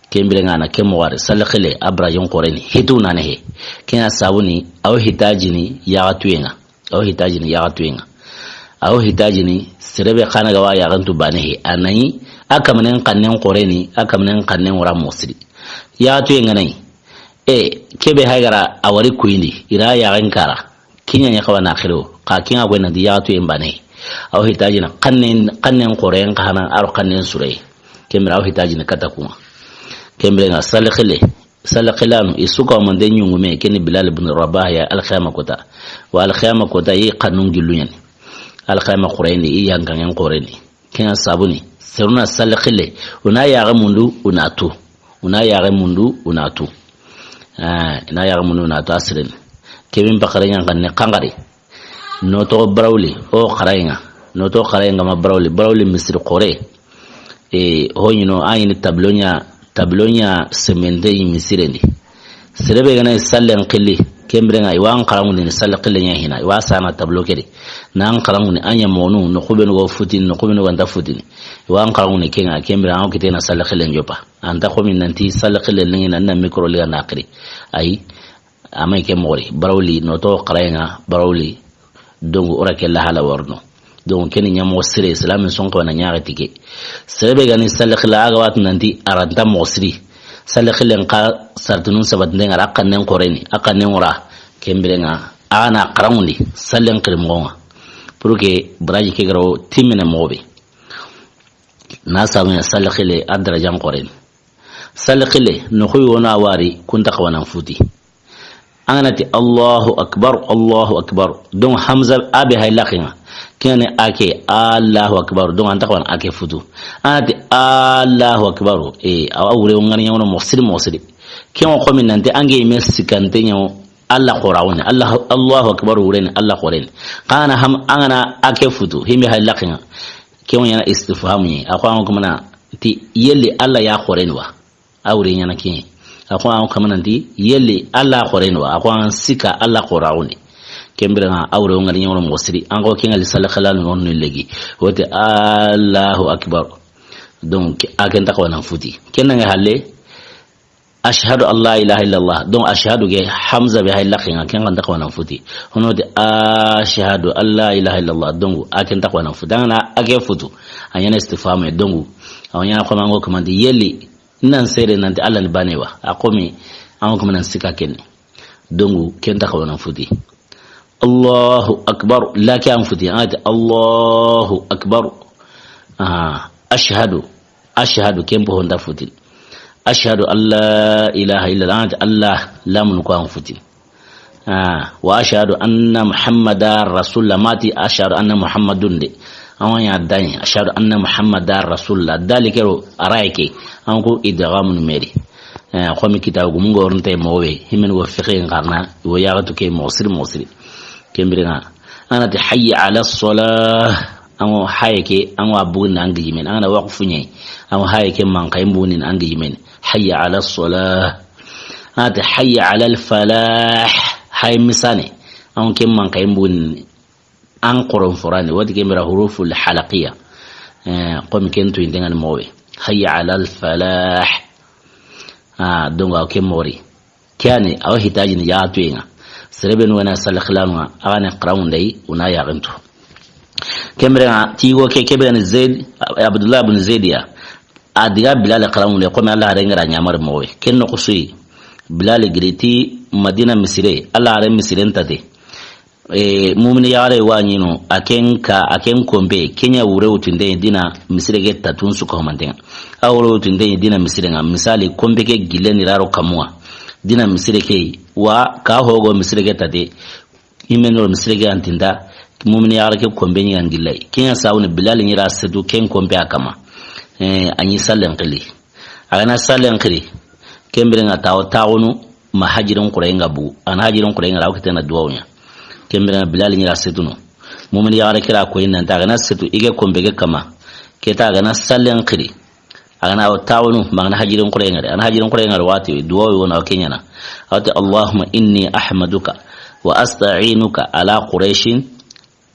Ken birenŋa na ke moxo wari, salli xile, a barajen xoreni, hitu na ne he. Ken ya sabu ni, a wo hitajini yaxatuyen ŋa. A wo hitajini yaxatuyen ŋa. A wo hitajini, sere be xa na ga wa yaxantu bane he. A na ɲi, a kamanen xannen xoreni, a kamanen xannen wara moxo siri. Yaxatuyen ŋa na ɲi. E, ke be hay ga ra a wari kuyindi, i ra yaxen kara. Kiɲa ɲa xawa na xiro, xa kiɲa ko nanti yaxatuyen bane. A wo hitajina, xannen, xannen xoren xa hana, a ro xannen sure. Ken bire a wo hitajina kata kunŋa. Ken birenŋa salli xile, salli xilanu, i su ka mande ɲungume, ken ni Bilal ibn Rabah ya alkiyama kota. Wa alkiyama kota, i xannun gillu ɲani. Alkiyama xoreni, i yankanŋen xoreni. Ken ya sabu ni, seruna salli xile, u na yaxe mundu, u na tu. U na yaxe mundu, u na tu. Ah, i na yaxe mundu, u na tu, a siren. Ke be n paxare ɲa xanne xanŋari. No toxo barawli, o xarayen ŋa. No toxo xarayen ŋa ma barawli, barawli misiri xore. E, ho ɲi no, a ɲi ni tablo ɲa, tablo ɲa semente ɲi misiren di. Sere be ga na sallen xili, ken birenŋa, i wa an xaranŋundini salli xile ɲa hina, i wa sana tablo ke di. Na an xaranŋundi, a ɲa monu, no xubenu go futini, no xubenu go nta futini. I wa an xaranŋundi ken ŋa, ken birenŋa, an wo kitena salli xilen joppa. Anta xo mi nanti salli xile lingi na, na micro liga na xiri. Ayi, a ma ke moxo ri, barawli, no toxo xarayen ŋa, barawli, donc, o ra ke la hala warno. Donc, ken ni ɲa moxo sire, islamin son xawa na ɲaxe ti ke. Sere be ga ni salli xila, a ga watu nanti, a ra nta moxo siri. Salli xilen xa sartunun sabatinde ŋa ra, a xannen xoreni, a xannen wara, ken birenŋa, a na xaranŋundi, sallen xiri moxo ŋa. Pour que baraji ke ga ro timmene moxo be. Na sabu ɲa salli xile a darajan xoren. Salli xile, no xuyi wo na wari, kun ta xawa nan futi. An ga na ti Allahu Akbar, Allahu Akbar. Donc Hamza a be hay laxen ŋa. Ken ŋa ni a ke, Allahu Akbar. Donc an ta xawa nan a ke futu. An ga na ti Allahu Akbar. E, a wa wure wo ŋari ɲa wono moxo siri, moxo siri. Ken ŋa xo mi nanti an ge me sikante ɲa wo Alla xora woni. Allahu, Allahu Akbar wureni, Alla xoreni. Xa an ga na ham-, an ga na a ke futu, himbe hay laxen ŋa. Ke wo ɲaana istifhamu ɲi. A xo an kamana ti yelli Alla ya xoreni wa? A wure ɲaana ke. A xo an kamana ti yelli Alla xoreni wa? A xo an sika Alla xora woni. Ken birenŋa a wure wo ŋari ɲa wono moxo siri. An xo ken ŋa li salli xilanu no ni legi. Wote Allahu Akbar. Donc, a ken ta xawa nan futi. Ken ŋa halle, Ashhadu an la ilaha illallah. Donc, ashhadu ke Hamza be hay laxen ŋa, ken ŋa nta xawa nan futi. Hono de ashhadu an la ilaha illallah. Donc, a ken ta xawa nan futi. An ga na a ke futu, a ɲaana istifhamu. Donc, a wa ɲaana xo mi an ŋo kamana ti yelli, nan sere nanti Alla ni bane wa. A xo mi an ŋo kamana nan sika ken ni. Donc, ken ta xawa nan futi. Allahu Akbar. La ke an futi. An ga ti Allahu Akbar. Ah, ashhadu. Ashhadu, ken po honda futin. Ashhadu an la ilaha illallah, an ta Allah, lamun ko an futin. Ah, wa ashhadu anna Muhammadar Rasulullah, mati ashhadu anna Muhammadun de. An wa ɲa dani, ashhadu anna Muhammadar Rasulullah. Dali kero, a ra ke, an ko idghamun meri. Eh, xo mi kitabu gumun go ronte mowe, himen go fiqhin qarna, wo yaxatu ke moxo siri moxo siri. Ken birenŋa. An ga na ti hayya ala salah. An ŋo haye ke, an ŋo a bugundini an gijimen. An ga na waqfu ɲa yi. An ŋo haye ke manxayi bugundini an gijimen. Hayya ala salah. An ga na ti hayya ala falah. Haye misane. An ŋo ke manxayi bugundini an xoron forani. Wati ken bira huruful halaqiyya. Eh, xo mi ken tu indengan mowe. Hayya ala falah. Ah, donc a ke mori. Ke yani, a wa hitajini yaxatuyen ŋa. Sere be nu ga na sali xilanu ŋa, a ga na xaranŋunde yi, o na yaxintu. Ken birenŋa, ti yigo ke, ke be ga ni Zaid, Abdullah bin Zaid ya. A diga Bilal xaranŋunde, xo mi Allah haren ga ra ɲamari moxo be. Ken noxu su yi, Bilali giri ti Madina misire, Alla haaren misiren tate. E, mumini yaxare wa ɲi no, a ken ka, a ken konpe, ken ɲa wure wutinte dina misire ke tatun su ko manten ŋa. A wure wutinte dina misire ŋa, misali konpe ke gille ni raro kamuwa. Dina misire ke wa ka hogo misire ke tate. Imeno misire ke antinda, mumini yaxare ke konpe ɲi an gillay. Ken ɲa sawuni Bilali ɲi ra setu ken konpe a kama. E, a ɲi sallen xili. A ga na sallen xiri, ken biren ŋa tawo taxunu ma hajirin xurayen ga bugu. A na hajirin xurayen ga ra, a wa kitena duwawu ɲa. Ken biren ŋa Bilali ɲi ra setu no. Mumini yaxare ke ra ko yi nanta, a ga na setu i ke konpe ke kama. Keta a ga na sallen xiri. A ga na wo taxunu ma a ga na hajirin xurayen ga ra. A na hajirin xurayen ga ra wati duwawu wo na wo ke ɲaana. A wa ti, Allahumma inni ahmaduka wa asta'inuka ala Qurayshin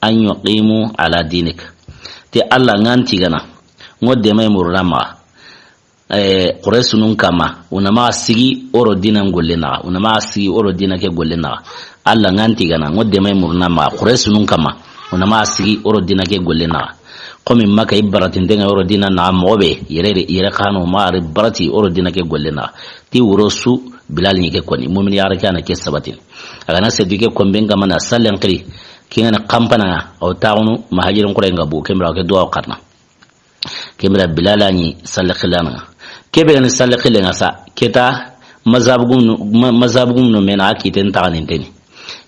an yuqimu ala dinik. Ti Alla ŋa nti gana, ŋo demay muruna maxa. Eh, Quraysunun kama, o na maxa sigi o ro dinan golle naxa, o na maxa sigi o ro dina ke golle naxa. Alla ŋa nti gana, ŋo demay muruna maxa, Quraysunun kama, o na maxa sigi o ro dina ke golle naxa. Komi Maka i baratinten ŋa o ro dina naxa, moxo be, yere, yere xano, maxa ri barati o ro dina ke golle naxa. Ti wuro su, Bilali ɲi ke koni, mumini yaxare ke a na ke sabatini. A ga na setu ke konpen kama na sallen xiri, ken ŋa ni kanpana ŋa, a wo taxunu ma hajirin xurayen ga bugu, ken bira a wa ke duwawu xarana. Ken bira Bilala ɲi salle xillana ŋa. Ke be ga ni salle xillen ŋa sa, keta mazhabu gum no, ma-, mazhabu gum no me na a kiten taxaninteni.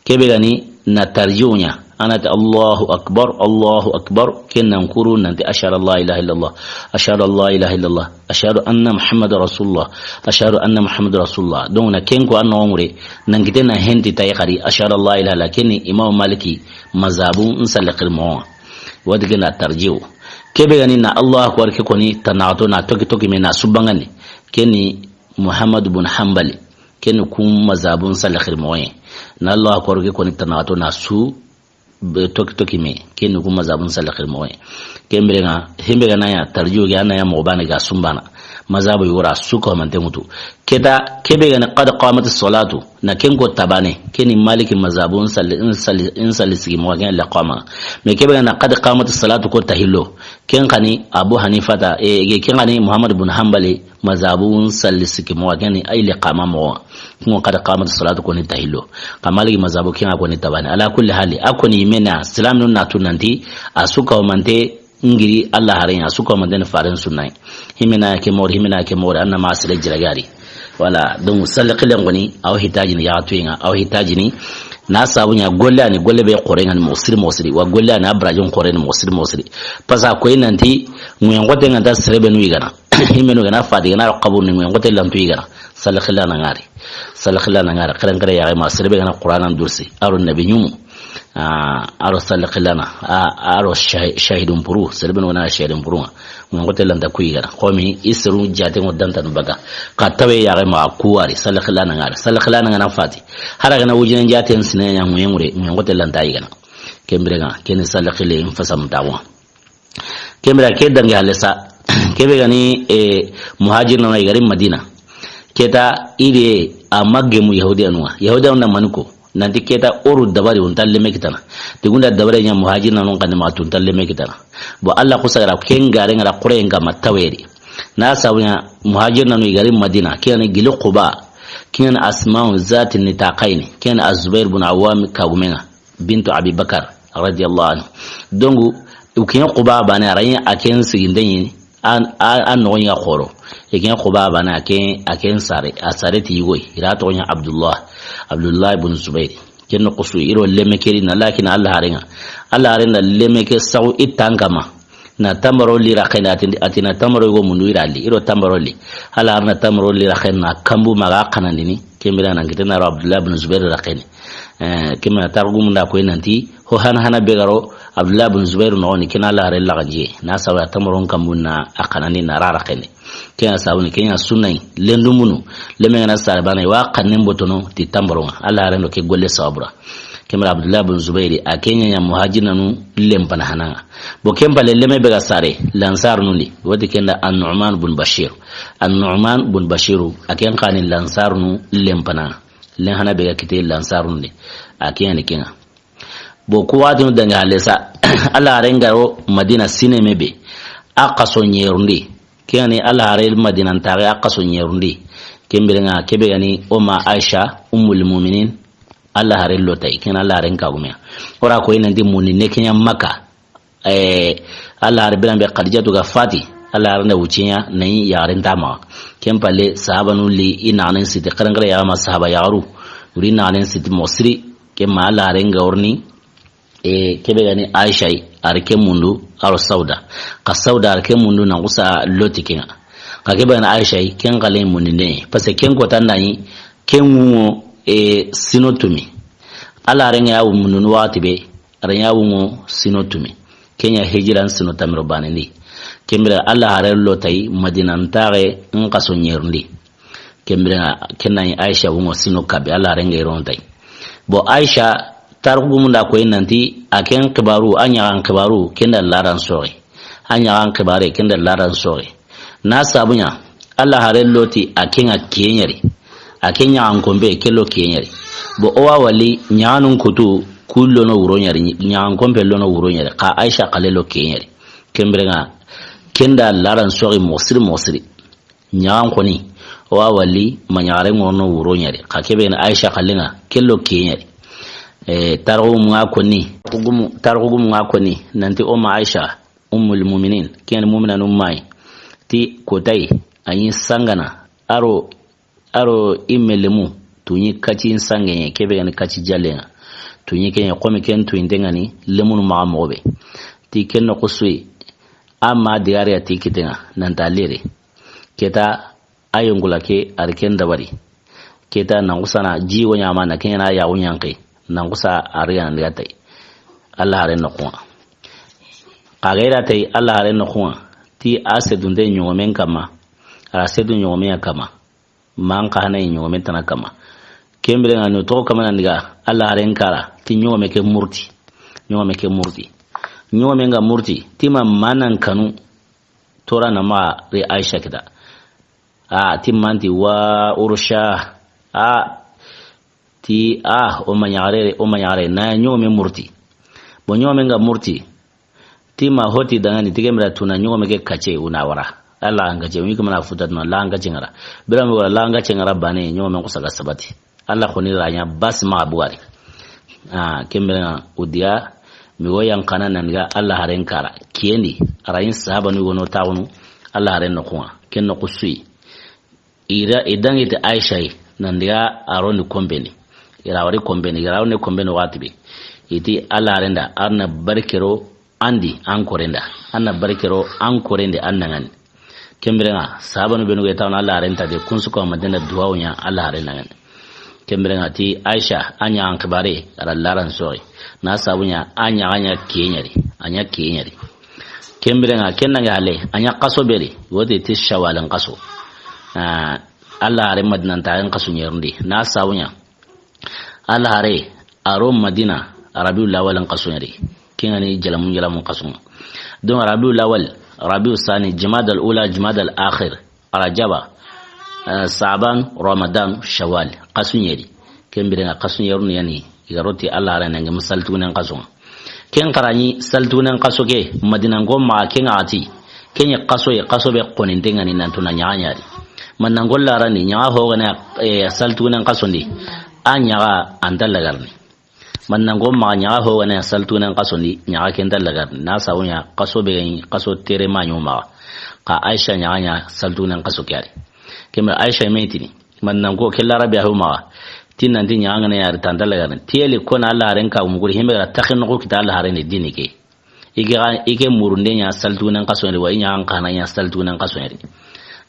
Ke be ga ni na tarjiwu ɲa, a na ti Allahu akbar, Allahu akbar, ken nan kuru nanti ashhadu an la ilaha illallah, ashhadu an la ilaha illallah, ashhadu anna Muhammadar rasulullah, ashhadu anna Muhammadar rasulullah. Donc na ken ko an noxon ŋure, nan kite na henti tay xari, ashhadu an la ilaha illallah, ken ni Imam Maliki mazhabu n salle xiri moxo ŋa. Wati ke na tarjiwu. Ke be ga ni na Allahu akbar ke koni tanaxato na toki toki me na subangani. Ken ni Muhammad bun Hanbali. Ken ni kun mazhabun salle xiri moxo ye. Na Allahu akbar ke koni tanaxato na su be toki toki me. Ken ni kun mazhabun salle xiri moxo ye. Ken biren ŋa, himbe ga na ya tarjiwu ke, a na ya moxo baane ga sumbana. Mazhabu yogo ra su ko manten ŋutu. Keta, ke be ga ni qad qamati salatu, na ken ko tabane, ken ni Maliki mazhabun salli, in salli, in salli sigi moxo, ken le qama. Mais ke be ga na qad qamati salatu ko tahillo, ken xa ni Abu Hanifata, e, e, ken xa ni Muhammad bun Hanbali mazhabun salli sigi moxo, ken ni ay le qama moxo. Kun ŋo qad qamati salatu ko ni tahillo. Ka Maliki mazhabu ken ŋa ko ni tabane. Ala kulli hali, a ko ni mena, silaminun na tu nanti, a su ko mante, ngiri Alla haaren ŋa, su ko mantene faaren sunna yi. Himina ke moxo ri, himina ke moxo ri, a na ma sere jiragari. Voilà, donc salle xillen koni, a wa hitajini yaxatuyen ŋa, a wa hitajini. Na sabu ɲa golle a ni, golle be xoore ŋa ni moxo siri moxo siri. Wa golle a ni a barajin xoore ni moxo siri moxo siri. Parce que a ko yi nanti, ŋuyen xote ŋa nta sere be nu yigana. Himenu ga na fati ga na ro xaburu ni ŋuyen xote lantu yigana. Salle xillana ŋari. Salle xillana ŋari. Xeren xere ya ma sere be ga na Qur'anan dursi. A ro nabi ɲumu. Ah, a ro salle xillana, ah, a ro shahi-, shahidun puru, sere be nu ga na shahidun puru ŋa. Ŋuyen xote lanta ku yigana. Komi i seru jaate ŋo danta nu baga. Ka tawe ya ma ku wari, salle xillana ŋari. Salle xillana ga na fati. Hara ga na wujine jaate n sine ɲa ŋuyen ŋure, ŋuyen xote lanta yigana. Ken biren ŋa, ken ni salle xille in fasam tawo. Ken bira ke dangi halle sa, ke be ga ni, e, muhajirinu i ga ri Madina. Keta i be a ma gemu Yahudiyanu ŋa. Yahudiyanu na mani ko, nanti keta o ru dabari o nta leme kitana. Ti gunda dabari ɲa muhajirinu xa ni ma tu o nta leme kitana. Bon, Alla ko saga ra ken gare ŋa ra xore ŋa ma taweri. Na sabu ɲa muhajirinu i ga ri Madina, ke ni gili Quba, ke ni Asma'u zati nitaqayni, ke ni Az-Zubair bun Awwam kagumen ŋa. Bintu Abi Bakar, radiyallahu anhu. Donc, u ken Quba baane, a ra ɲi a ken siginde ɲi, an, a, a noxon ɲa xoro. I ken Quba baane, a ken, a ken sare, a sare ti yigo yi, i ra toxo ɲa Abdullah, Abdullah ibn Zubair. Ken noxo su, i ro leme ke ri na, lakin Alla haaren ŋa. Alla haaren da leme ke saxu i tan kama. Na tambaro li raxen di, a ti, a ti na tambaro yogo mundu i ra li, i ro tambaro li. Alla haaren na tambaro li raxen na kanbu ma ga xanandini, ken bira nan kite na ro Abdullah bin Zubair raxen ni. Eh, ken bira targumun da ko nanti, ho hana hana be ga ro Abdullah bin Zubair noxon ni, ken Alla haaren laxanjiye. Na sawa tambaron kanbu na a xanandini na ra raxen ni. Ken ya sabu ni, ken ya sunna yi, lendu munu, leme ga na sare baane, wa xannen botono ti tambaron ŋa. Alla haaren do ke golle sababu ra. Ken bira Abdullah bin Zubairi, a ken ɲa muhajirinu lenpana hana ŋa. Bon, ken palle leme be ga sare, lansarinu ndi, wati ken da An-Nu'man bin Bashir. An-Nu'man bin Bashiru, a ken xa ni lansarinu lenpana ŋa. Len hana be ga kite lansarinu ndi, a ken ɲa ni ken ŋa. Bon, ku waxatinu dangi halle sa, Alla haaren ga ro Madina sine me be, a xaso ɲerundi. Ken ɲa ni Alla haaren Madina ntaxe a xaso ɲerundi. Ken biren ŋa, ke be ga ni o ma Aisha, Ummul Muminin, Alla haaren lo tay, ken Alla haaren kagume ya. O ra ko i nan ti mundi ne ke ɲa Makka. Eh, Alla haaren biran be Khadijatu ga fati, Alla haaren da wucce ɲa, na i yaxaren ta maxa. Ken palle, sahabanu li i naxanen siti, xaranxare ya ma sahaba yaxaru, wuri naxanen siti moxo siri, ken ma Alla haaren ga wori ni, e, ke be ga ni Aisha yi, a ri ke mundu, a ro Sauda. Xa Sauda a ri ke mundu, nan kusa lo ti ken ŋa. Xa ke be ga ni Aisha yi, ken xalen mundinde. Parce que ken kota nda ɲi, ken ŋuŋo, e, sino tumi. Alla haaren ŋa ya wu mundu ni waxati be, a ra ɲa wuŋo sino tumi. Ken ɲa hijiran sino tamiro banendi. Ken biren Alla haaren lo tay Madina ntaxe n xaso ɲerundi. Ken biren ŋa, ken na ɲi Aisha wuŋo sino kabi, Alla haaren ŋa i ro no tay. Bon, Aisha, tarixu gumun da ko i nan ti, a ken xibaru, a ɲaxan xibaru, ken da laran soxi. A ɲaxan xibare, ken da laran soxi. Na sabu ɲa, Alla haaren lo ti a ken ŋa ke ɲa ri. A ke ɲaxan konpe, ke lo ke ɲa ri. Bon, o wa wali, ɲaxanun kutu, ku lo no wuro ɲa ri, ɲaxan konpe lo no wuro ɲa ri. Xa Aisha xale lo ke ɲa ri. Ken biren ŋa, ken da laran soxi moxo siri moxo siri. Ɲaxan xoni, o wa wali, ma ɲaxare ŋo no wuro ɲa ri. Xa ke be ni Aisha xalen ŋa, ke lo ke ɲa ri. Eh, tarixu gumun ŋa koni, tarixu gumun ŋa koni, nan ti o ma Aisha, Ummul Muminin, ken muminanu ma yi. Ti kota yi, a ɲi sangana, a ro, a ro i me lemu, tuɲi kaci sangeɲe, ke be ga ni kaci jallen ŋa. Tuɲi ke ɲa, xo mi ken tuɲinte ŋa ni, lemunu maxa moxo be. Ti ken noxu su yi, a ma digari ya ti kitten ŋa, nan ta lere. Ke ta, a yongula ke, a ri ken dabari. Ke ta, nan kusa na ji wo ɲa ma na, ke ɲa na ya wo ɲanke. Nan kusa a ri ya nan diga tay. Alla haaren noxun ŋa. Xa ga i ra tay, Alla haaren noxun ŋa. Ti a sedunte ɲogomen kanma. A ra sedu ɲogomen ya kanma. Man xa na i ɲogomen tana kanma. Ken biren ŋa no toxo kanma nan diga, Alla haaren kara. Ti ɲogome ke murti. Ɲogome ke murti. Ɲogome ŋa murti. Ti ma manan kanu. Tora na ma ri Aisha kita. A, ti man ti wa urusha. A, ti, a, o ma ɲaxare, o ma ɲaxare, na ɲogome murti. Bon, ɲogome ŋa murti. Ti ma hoti dangani, ti ke mira tuna ɲogome ke kace, una wara. Alla an kace, wi kuma na futa tuna, la an kace ŋa ra. Bira mo wara, la an kace ŋa ra bane, ɲogome ko saga sabati. Alla xoni ra ɲa basi maxa bugari. A, ken biren ŋa, o diga, mi wo yan xana nan diga, Alla haaren kara. Kiyendi, a ra ɲi sahabanu wono taxunu, Alla haaren noxun ŋa. Ken noxu su yi. I ra, i dangi ti Aisha yi, nan diga a ro ni konpeni. I ra wari konpeni, i ra wari konpeni waxati be. I ti Alla haaren da, a ra na barke ro andi, an korenda. A ra na barke ro an korende, an nangani. Ken biren ŋa, sahabanu benu ga i taxunu Alla haaren ta de, kun su ko ma denda duwawu ɲa, Alla haaren nangani. Ken biren ŋa ti Aisha, a ɲaxan xibare, a ra laran soxi. Na sabu ɲa, a ɲaxa ɲa ke ɲa ri, a ɲa ke ɲa ri. Ken biren ŋa, ken nange hale, a ɲa xaso be ri, wo ti ti Shawalin xaso. Ah, Alla haaren Madina ntaxen xaso ɲerundi. Na sabu ɲa, Alla haare, a ro Madina, Rabiul Awal n xaso ɲa ri. Ken ŋa ni jalamun, jalamun xaso ŋa. Donc, Rabiul Awal, Rabiul Sani, Jumadal Ula, Jumadal Akhir, Rajaba, eh, Saban, Ramadan, Shawal, xaso ɲa ri. Ken biren ŋa xaso ɲerun ɲa ni, i ga ro ti Alla haare nange ma saltugunen xaso ŋa. Ken xa ra ɲi saltugunen xaso ke, Madina ngo ma ken ŋa ti. Ken ɲa xaso ye, xaso be xoninte ŋa ni nan tuna ɲaxa ɲa ri. Madina ngo la ra ni, ɲaxa ho ga na, eh, saltugunen xaso ndi. A ɲaxa a nta lagarni. Madina ngo ma ɲaxa ho ga na saltugunen xaso ndi, ɲaxa ken nta lagarni. Na sabu ɲa xaso be ga ɲi, xaso tere ma ɲo ma. Xa Aisha ɲaxa ɲa saltugunen xaso ke ya ri. Ken biren Aisha me tini. Madina ngo ke la Rabi a ho ma. Ti nan ti ɲaxa ŋa na ya ri ta nta lagarni. Ti yeli ko na Alla haaren ka muguri himbe ga taxin noxu kita Alla haaren dini ke. I ke ga, i ke murunde ɲa saltugunen xaso ɲa ri, wa i ɲaxan xa na ɲa saltugunen xaso ɲa ri.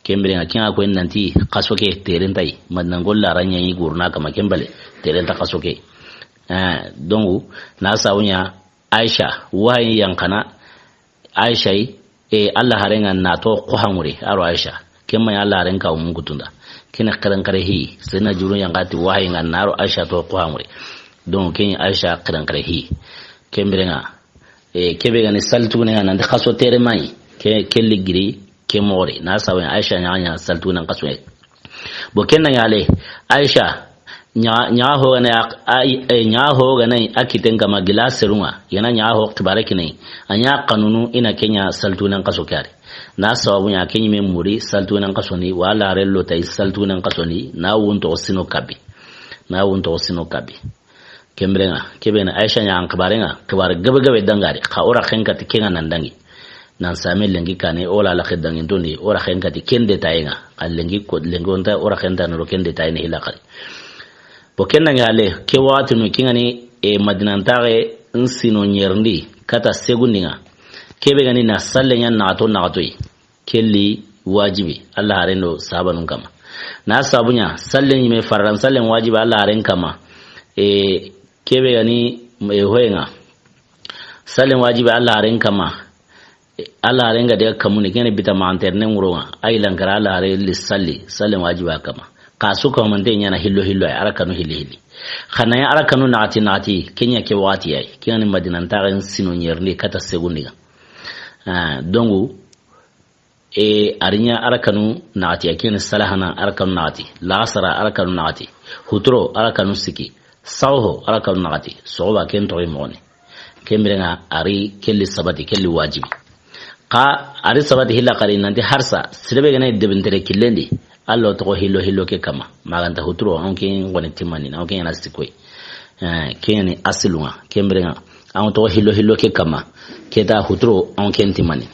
Ken biren ŋa, ken ŋa ko nan ti xaso ke tere nta yi, Madina ngo la ra ɲa i guruna kama ken bale, tere nta xaso ke. Eh, donc, na sabu ɲa Aisha, wahayi yan xa na Aisha yi, e, Alla haaren ŋa na to ko hangure, a ro Aisha. Ken ma ɲa Alla haaren ka umun kutunda. Ken ŋa xaran xare hi, sena juru yan xa ti wahayi ŋa na ro Aisha to ko hangure. Donc, ken Aisha xaran xare hi. Ken biren ŋa, e, ke be ga ni saltugunen ŋa nan ti xaso tere ma yi, ke, ke ligiri, ke moxo ri. Na sabu ɲa Aisha ɲaxa ɲa saltugunen xaso ɲa ri. Bon, ken nange hale, Aisha, Ɲa, ɲa ho gane a, a, e, ɲa ho gane a kiten kama gila serunga. Yana ɲa ho xibare kine. A ɲa kanunu i na ke ɲa saltugunen xaso ke ari. Na sababu ɲa ke ɲime muri saltugunen xaso ni, wala rello tay saltugunen xaso ni, na wunto sino kabi. Na wunto sino kabi. Kemrenga, kebena Aisha ɲa an xibarenga, xibar gabe gabe dangari, xa ora xenkati kenga nan dangi. Nan same lenki kane, ola la xedangi ntondi, ora xenkati kende tayenga, xa lenki ko, lenki onta ora xenta noro kende tayene hilakari. Bo ken dangi hale, ke waxati nu kingani, e, Madinantaxe nsino ɲerndi kata segundinga. Kebe gani na salle ɲa naxato naxatoyi. Kelli wajibi, Allah haren do sahabanun kama. Na sabu ɲa, sallen ɲime farran, sallen wajibi, Allah haren kama. E, kebe gani, e, hoyenga. Sallen wajibi, Allah haren kama. E, Allah haren ga de kamuni, kene bita ma anterne nguronga. Ay lankara Allah haren li salli, sallen wajibi a kama. Kasu kamante ɲana hillo hillo ay, arakanu hilli hilli. Xana ya arakanu naxati naxati, kenya ke waxati ay. Kiyani Madinantaxen sino ɲerni kata segundiga. Ah, dongu, E, ariɲa arakanu naxati, a kene salahana arakanu naxati, lasara arakanu naxati, huturo arakanu siki, sawho arakanu naxati, soxoba ken toxi moxoni. Kembirenga ari kelli sabati, kelli wajibi. Xa ari sabati hilla xari nanti harsa, sirebe gana debintere killendi, allo toxo hillo hillo ke kama, maganta huturo, on ke ngoni timani, on ke yana sikoy. Eh, keni asilunga, kembirenga. An toxo hillo hillo ke kama. Keta huturo, an ken timani.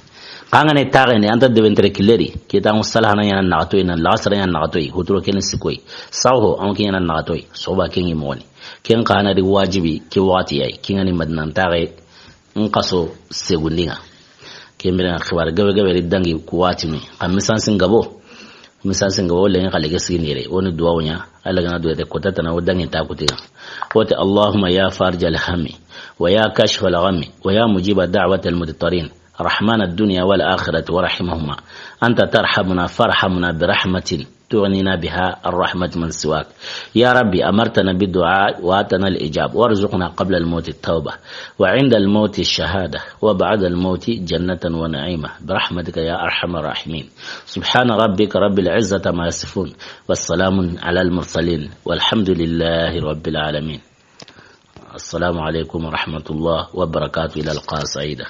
Kangane taxene, anta debentere killeri. Keta an salahana yana naxatoy, na lasara yana naxatoy. Huturo keni sikoy. Sawho, an ken yana naxatoy. Soba kengi moxoni. Ken xana di wajibi, ke waxati yayi. Kingani Madina taxe, n xaso segundinga. Kembirenga xibar gabe gabe ri dangi ku waxati mi. Xa misansin gabo. Misansin gabo lengi xa lege sigini yere. Woni duwawu ɲa. Alla gana duwete kota tana wo dangi ta kutiga. Wote, اللهم يا فارج الهم ويا كاشف الغم ويا مجيب دعوة المضطرين رحمن الدنيا والآخرة ورحيمهما، أنت ترحمنا فارحمنا برحمة تغنينا بها عن رحمة من سواك. يا ربي، أمرتنا بالدعاء وآتنا الإجابة، وارزقنا قبل الموت التوبة، وعند الموت الشهادة، وبعد الموت جنة ونعيمة، برحمتك يا أرحم الراحمين. سبحان ربك رب العزة عما يصفون، والسلام على المرسلين، والحمد لله رب العالمين. السلام عليكم ورحمة الله وبركاته. إلى اللقاء سعيدا.